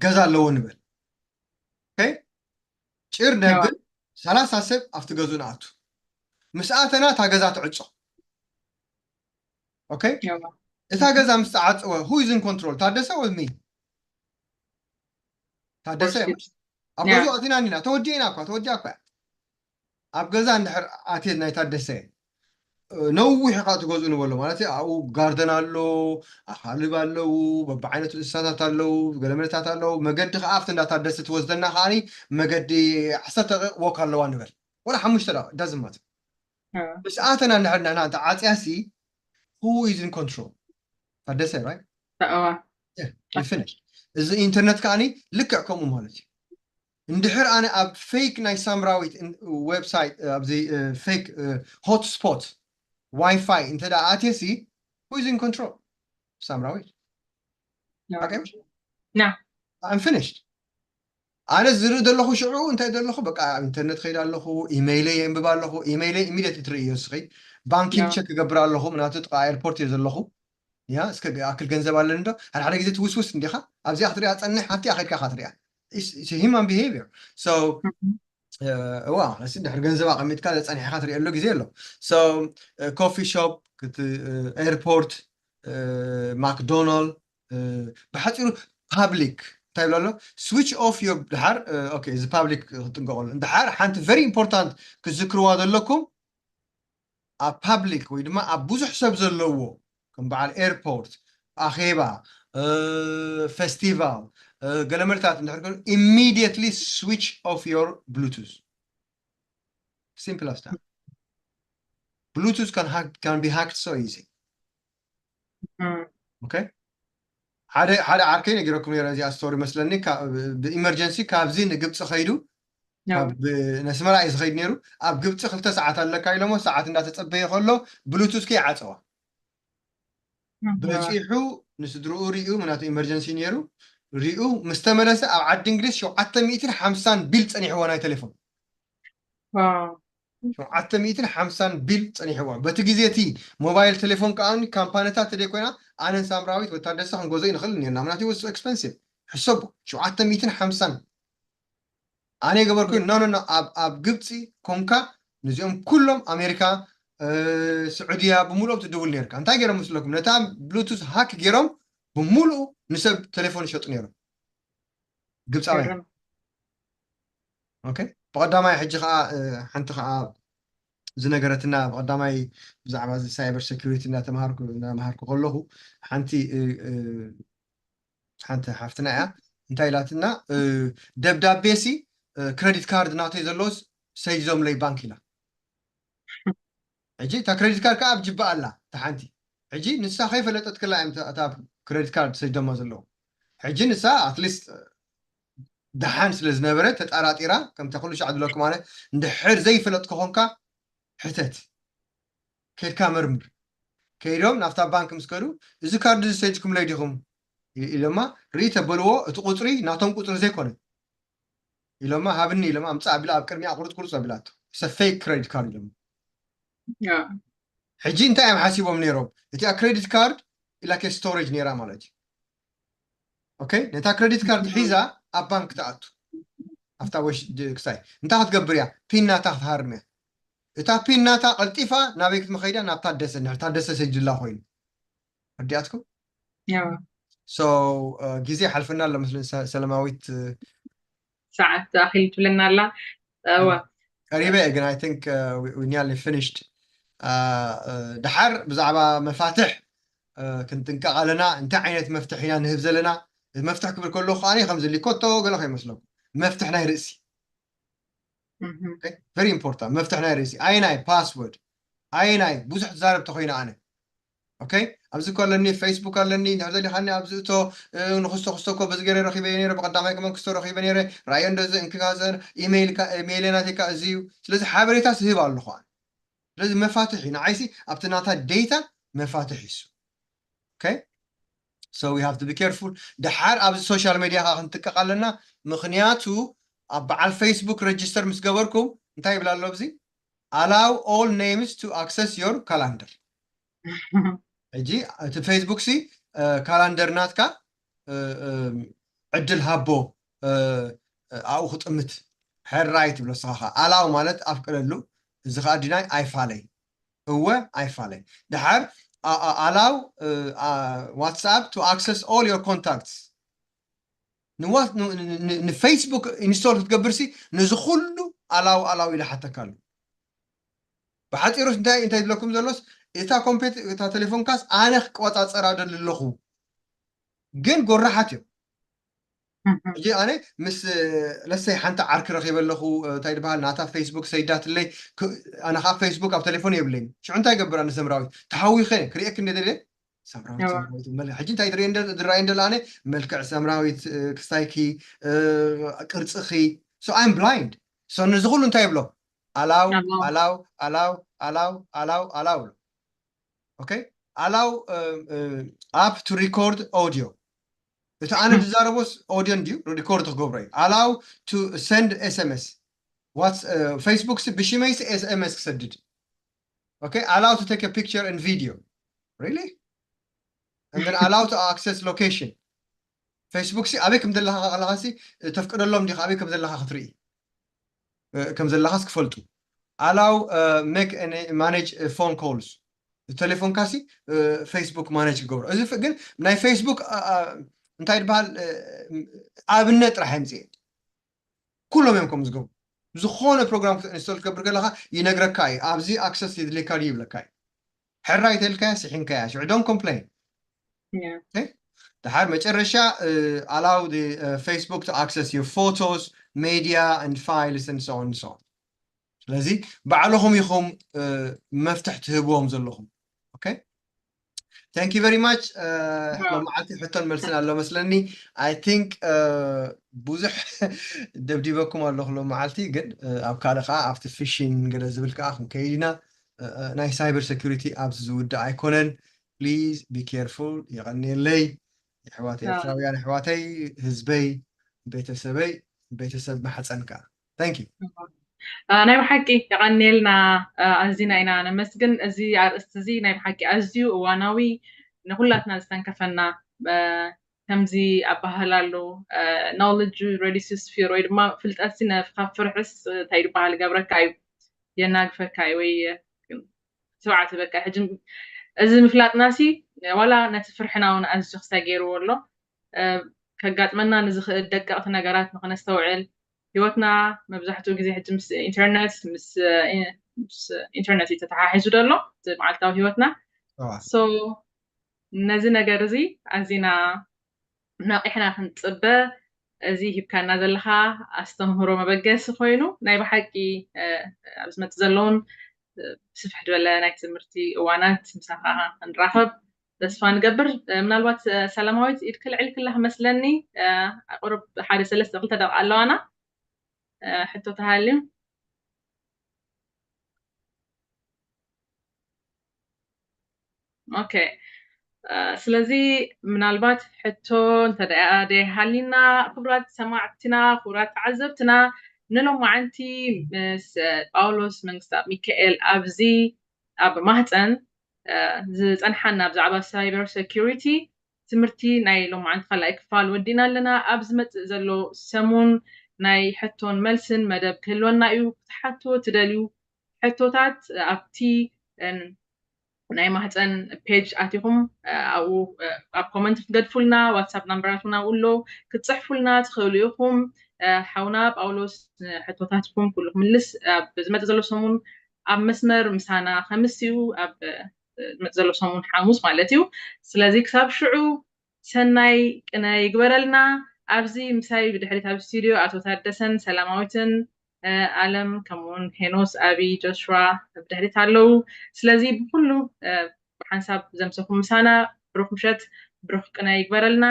ገዛ ኣለዎ ንበል። ኦኬ፣ ጭር ነብል፣ ሰላሳ ሰብ ኣብቲ ገዝኡ ንኣቱ። ምስ ኣተና እታ ገዛ ትዕጾ። ኦኬ፣ እታ ገዛ ምስ ተዓጸወ who is in control? ታደሰ ወይ me? ታደሰ። ኣብ ገዝኡ ኣቲና እኒና፣ ተወዲእና እኳ፣ ተወዲኣ እኳ። ኣብ ገዛ እንድሕር ኣትየት ናይ ታደሰ ነዊሕ ኢኻ ትገዝኡ ንበሎ ማለት እዩ። ኣብኡ ጋርደን ኣሎ፣ ኣኻልብ ኣለዉ፣ በብዓይነቱ እንስሳታት ኣለዉ፣ ገለመለታት ኣለዉ። መገዲ ከዓ ኣብቲ እንዳ ታደሰ ትወስደና ከዓ መገዲ ዓሰርተ ደቂቕ ወክ ኣለዋ ንበል፣ ወላ ሓሙሽተ ደቂቕ፣ ዳዝማት። ምስ ኣተና እንድሕር ንሕና እንተ ዓፅያሲ who is in control? ታደሰ፣ right? Finish። እዚ ኢንተርነት ከዓኒ ልክዕ ከምኡ ማለት እዩ። እንድሕር ኣነ ኣብ ፌክ ናይ ሳምራዊት ዌብሳይት፣ ኣብዚ ፌክ ሆትስፖት ዋይፋይ እንተ ደኣ ኣትየሲ who is in control? ሳምራዊት። I'm finished። ኣነ ዝርኢ ዘለኹ ሽዑ እንታይ ዘለኹ በቃ ኣብ ኢንተርነት ከይድ ኣለኹ፣ ኢሜይለይ የንብብ ኣለኹ። ኢሜይለይ ኢሚዲየት ትርእዮ እስኺ። ባንኪንግ ቸክ ክገብር ኣለኹ፣ ምናቱ ጥቃ ኤርፖርት እየ ዘለኹ። ያ እስከ ኣክል ገንዘብ ኣለኒ ዶ? ሓደ ሓደ ግዜ ትውስውስ እንዲኻ፣ ኣብዚኣ ክትሪኣ ጸንሕ፣ ኣብቲኣ ከድካ ኢኻ ትሪኣ። Human behavior። So እዋ፣ እሲ ድሕሪ ገንዘብ ኣቐሚጥካ ጸኒሕካ ትሪኣሉ ግዜ ኣሎ። So ኮፊ ሾፕ፣ ኤርፖርት፣ ማክዶናልድ፣ ብሓፂሩ ፓብሊክ እንታይ ይብሎ ኣሎ? Switch off your ድሓር። ኦኬ፣ እዚ ፓብሊክ ክትጥንቀቐሉ ድሓር ሓንቲ very important ክትዝክርዋ ዘለኩም፣ ኣብ ፓብሊክ ወይ ድማ ኣብ ብዙሕ ሰብ ዘለዎ ከም በዓል ኤርፖርት፣ ኣኼባ፣ ፌስቲቫል፣ ገለመልታት እንድሕር ኮይኑ immediately switch off your Bluetooth። Simple as that። Bluetooth can hack, can be hacked so easy። ኦኬ፣ ሓደ ሓደ ዓርከይ ነጊረኩም ነረ እዚኣ ስቶሪ መስለኒ። ብኢመርጀንሲ ካብዚ ንግብፂ ከይዱ ነስመራ እዩ ዝኸይድ ነይሩ። ኣብ ግብፂ ክልተ ሰዓት ኣለካ ኢሎሞ ሰዓት እንዳተፀበየ ከሎ ብሉቱዝ ከይዓፀዋ በፂሑ ንስድርኡ ሪኡ ምናቱ ኢመርጀንሲ ነይሩ ሪኡ ምስ ተመለሰ ኣብ ዓዲ እንግሊዝ ሸውዓተ ሚእትን ሓምሳን ቢል ጸኒሕዎ ናይ ቴሌፎን። ዋው ሸውዓተ ሚእትን ሓምሳን ቢል ጸኒሕዎ። በቲ ግዜ እቲ ሞባይል ቴሌፎን ከኣ ካምፓኒታት ተደይ ኮይና ኣነን ሳምራዊት ወታደሰ ክንገዝኦ ንኽእል ነርና። ምናቱ was so expensive። ሕሰቡ ሸውዓተ ሚእትን ሓምሳን። ኣነ ገበርኩ no no no ኣብ ኣብ ግብፂ ኮንካ ነዚኦም ኩሎም ኣሜሪካ ስዑድያ ብምሉኦም ትድውል ነርካ። እንታይ ገይሮም መስለኩም? ነታ ብሉቱዝ ሃክ ገይሮም ብምሉኡ ንሰብ ቴሌፎን ይሸጡ ነይሮም ግብፃውያን። ገርም ኦኬ ብቐዳማይ ሕጂ ከዓ ሓንቲ ከዓ ዝነገረትና ብቐዳማይ ብዛዕባ ሳይበር ሴኩሪቲ እናተምሃርኩ እናምሃርኩ ከለኹ ሓንቲ ሓንቲ ሓፍትና እያ እንታይ ኢላትና ደብዳቤ ሲ ክሬዲት ካርድ ናተይ ዘለዎስ ሰይዞምለይ ባንክ ኢላ። ሕጂ እታ ክሬዲት ካርድ ከዓ ኣብ ጅባ ኣላ እታ ሓንቲ። ሕጂ ንሳ ከይፈለጠት ከላ እዮም እታ ክሬዲት ካርድ ሰይዶማ ዘለዉ። ሕጂ ንሳ ኣትሊስት ደሓን ስለ ዝነበረ ተጠራጢራ ከምታ ኩሉ ሻዕ ዝብለኩም ኣነ እንድሕር ዘይፈለጥ ከኾንካ ሕተት ከድካ መርምር። ከይዶም ናብታ ባንክ ምስ ከዱ እዚ ካርድ እዚ ሰይድኩምለይ ዲኹም ኢሎማ ርኢ ተበልዎ። እቲ ቁፅሪ ናቶም ቁፅሪ ዘይኮነ ኢሎማ ሃብኒ ኢሎማ ኣምፃእ ኣቢላ ኣብ ቅድሚኣ ቁርፅ ቁርፅ ኣቢላቶ ሰ ፌክ ክሬዲት ካርድ ኢሎማ። ሕጂ እንታይ እዮም ሓሲቦም ነይሮም? እቲኣ ክሬዲት ካርድ ኢላኬ ስቶሬጅ ነይራ ማለት እዩ። ኦኬ ነታ ክሬዲት ካርድ ሒዛ ኣብ ባንክ ትኣቱ ኣብታ ወሽ ክሳይ እንታይ ክትገብር እያ? ፒን ናታ ክትሃርም እያ። እታ ፒን ናታ ቀልጢፋ ናበይ ክትመኸይዳ? ናብ ታደሰ ንድሕር ታደሰ ሰጅላ ኮይኑ ረዲኣትኩም። ሶ ግዜ ሓልፈና ኣሎ መስለኒ ሰለማዊት። ሰዓት ኣኺል ትብለና ኣላ። እዋ ቀሪበ እየ ግን I think we nearly finished። ደሓር ብዛዕባ መፋትሕ ክንጥንቀቕ ኣለና። እንታይ ዓይነት መፍትሕ ኢና ንህብ ዘለና? መፍትሕ ክብል ከለኹ ከዓ ከምዚ ሊኮቶ ገለ ከይመስለኩም መፍትሕ ናይ ርእሲ very important መፍትሕ ናይ ርእሲ ኣየናይ ፓስወርድ ኣየናይ ብዙሕ ትዛረብ ተኮይነ ኣነ ኦኬ ኣብዚ እኮ ኣለኒ ፌስቡክ ኣለኒ እንድሕር ደሊኻኒ ኣብዚ እቶ ንክስቶ ክስቶ እኮ በዚ ገይረ ረኪበ ነይረ ብቀዳማይ ከመን ክስቶ ረኪበ ነይረ ራእዮ እንደዚ እንክጋዘን ኢሜይል ናተይካ እዚ እዩ ስለዚ ሓበሬታ ስህብ ኣለኹ ኣነ ስለዚ መፋትሕ እዩ ንዓይሲ ኣብቲ ናታ ዴታ መፋትሕ ይሱ okay so we have to be careful ድሓር ኣብዚ ሶሻል ሜድያ ከዓ ክንጥቀቕ ኣለና ምክንያቱ ኣብ በዓል ፌስቡክ ረጅስተር ምስ ገበርኩም እንታይ ይብል ኣሎ ኣብዚ allow all names to access your calendar ሕጂ እቲ ፌስቡክ ሲ ካላንደር ናትካ ዕድል ሃቦ ኣብኡ ክጥምት ሕራይ ትብሎ ስኻ ከዓ ኣላው ማለት ኣፍቅደሉ እዚ ከዓ ዲናይ ኣይፋለይ እወ ኣይፋለይ ድሓር ኣላው ዋትስኣፕ to access all your contacts ንፌስቡክ ኢንስቶል ክትገብር ሲ ነዚ ኩሉ ኣላው ኣላው ኢለ ሓተካ ኣሎ ብሓፂሩ እንታይ እንታይ ዝብለኩም ዘሎስ እታ ኮምፒት እታ ቴሌፎንካስ ኣነ ክቆፃፀራ ደሊ ኣለኹ ግን ጎራሓት እዮም ሕጂ ኣነ ምስ ለሰይ ሓንቲ ዓርኪ ረኺበ ኣለኹ እንታይ ዝበሃል ናታ ፌስቡክ ሰይዳትለይ ኣነ ከዓ ፌስቡክ ኣብ ቴሌፎን የብለይ ሽዑ እንታይ ገብር ኣነ ሰምራዊት ተሃዊኸ ክርእየክ እንደደለ ሰምራዊት ሕጂ እንታይ ዝረኣየ እንደለ ኣነ መልክዕ ሰምራዊት ክስታይኪ ቅርፅኺ so I'm blind so ነዚ ኩሉ እንታይ ይብሎ ኣላው ኣላው ኣላው ኣላው ኣላው ኣላው okay allow app to record audio እቲ ኣነ ዝዛረቦስ ኦድዮ እንድዩ ሪኮርድ ክገብሮ እዩ allow to send S M S Facebook ብሽመይሲ S M S ክሰድድ okay allow to take a picture and video really and then allow to access location Facebook ሲ ኣበይ ከም ዘለካ ከለካ ሲ ተፍቅደሎም ዲካ ኣበይ ከም ዘለካ ክትርኢ ከም ዘለካስ ክፈልጡ allow make manage phone calls ቴሌፎንካ ሲ ፌስቡክ ማነጅ ክገብሮ እዚ ግን ናይ ፌስቡክ እንታይ ዝበሃል ኣብነት ጥራሕ የምፅእ ኩሎም እዮም ከም ዝገብሩ ዝኾነ ፕሮግራም ክትኢንስቶል ትገብር ከለካ ይነግረካ እዩ ኣብዚ ኣክሰስ የድልየካ ድዩ ይብለካ እዩ ሕራይ ተልካያ ስሒንካያ ሽዑ don't complain ድሓር መጨረሻ allow Facebook to access your photos media and files and so on so ስለዚ ባዕልኹም ኢኹም መፍትሕ ትህብዎም ዘለኹም okay thank you very much ሎመዓልቲ ሕቶን መልስን ኣሎ መስለኒ I think ብዙሕ ደብዲበኩም ኣለኹ ሎመዓልቲ ግን ኣብ ካልእ ከዓ ኣብቲ ፊሽን ገለ ዝብል ከዓ ክንከይድ ኢና ናይ cyber security ኣብዚ ዝውዳእ ኣይኮነን please be careful። የቐንየለይ የሕዋት ኤርትራውያን፣ ኣሕዋተይ፣ ህዝበይ፣ ቤተሰበይ፣ ቤተሰብ ማሕፀን ከኣ። Thank you። ናይ ብሓቂ የቐንየልና። ኣዚና ኢና ነመስግን። እዚ ኣርእስቲ እዚ ናይ ብሓቂ ኣዝዩ እዋናዊ፣ ንኩላትና ዝተንከፈና። ከምዚ ኣባህል ኣሎ፣ knowledge reduces fear፣ ወይ ድማ ፍልጠት ካብ ፍርሕስ እንታይ ይበሃል፣ ገብረካ እዩ፣ የናግፈካ እዩ ወይ ስብዓት በቃ። ሕጂ እዚ ምፍላጥና ሲ ዋላ ነቲ ፍርሕና እውን ኣዝዩ ክሳይ ገይርዎ ኣሎ። ከጋጥመና ንዝኽእል ደቀቕቲ ነገራት ንክነስተውዕል፣ ህይወትና መብዛሕትኡ ግዜ ሕጂ ምስ ኢንተርነት ምስ ኢንተርነት እዩ ተተሓሒዙ ዘሎ እቲ መዓልታዊ ህይወትና። So ነዚ ነገር እዚ ኣዚና ነቒሕና ክንጽበ፣ እዚ ሂብካና ዘለኻ ኣስተምህሮ መበገሲ ኮይኑ፣ ናይ ብሓቂ ኣብ ዝመጽእ ዘለውን ስፍሕ ዝበለ ናይ ትምህርቲ እዋናት ምሳኻ ክንራኸብ ተስፋ ንገብር። ምናልባት ሰላማዊት ኢድ ክልዕል ክላ መስለኒ፣ ቁሩብ ሓደ ሰለስተ ክልተ ደቂቃ ኣለዋና። ሕቶ ተሃልዩ። ኦኬ፣ ስለዚ ምናልባት ሕቶ እንተደኣ ደይሃሊና፣ ክቡራት ሰማዕትና፣ ክቡራት ተዓዘብትና፣ ንሎማዓንቲ ምስ ጳውሎስ መንግስታብ ሚካኤል ኣብዚ ኣብ ማህፀን ዝፀንሓና ብዛዕባ ሳይበር ሴኩሪቲ ትምህርቲ ናይ ሎማዓንቲ ካልኣይ ክፋል ወዲና ኣለና። ኣብ ዝመፅእ ዘሎ ሰሙን ናይ ሕቶን መልስን መደብ ክህልወና እዩ። ክትሓትዎ ትደልዩ ሕቶታት ኣብቲ ናይ ማህፀን ፔጅ ኣቲኹም ኣብኡ ኣብ ኮመንት ክትገድፉልና፣ ዋትሳፕ ናምበራትና ኣብኡ ኣሎ፣ ክትፅሕፉልና ትኽእሉ ኢኹም። ሓውና ጳውሎስ ሕቶታትኩም ኩሉ ክምልስ ኣብ ዝመፅእ ዘሎ ሰሙን ኣብ መስመር ምሳና ከምስዩ ኣብ ዝመፅእ ዘሎ ሰሙን ሓሙስ ማለት እዩ። ስለዚ ክሳብ ሽዑ ሰናይ ቅነ ይግበረልና። ኣብዚ ምሳይ ብድሕሪት ኣብ ስቱዲዮ ኣቶ ታደሰን ሰላማዊትን ኣለም ከምኡውን ሄኖስ፣ ኣቢ፣ ጆሽዋ ብድሕሪት ኣለዉ። ስለዚ ብኩሉ ብሓንሳብ ዘምሰኹም ምሳና ብሩኽ ምሸት፣ ብሩኽ ቅነ ይግበረልና።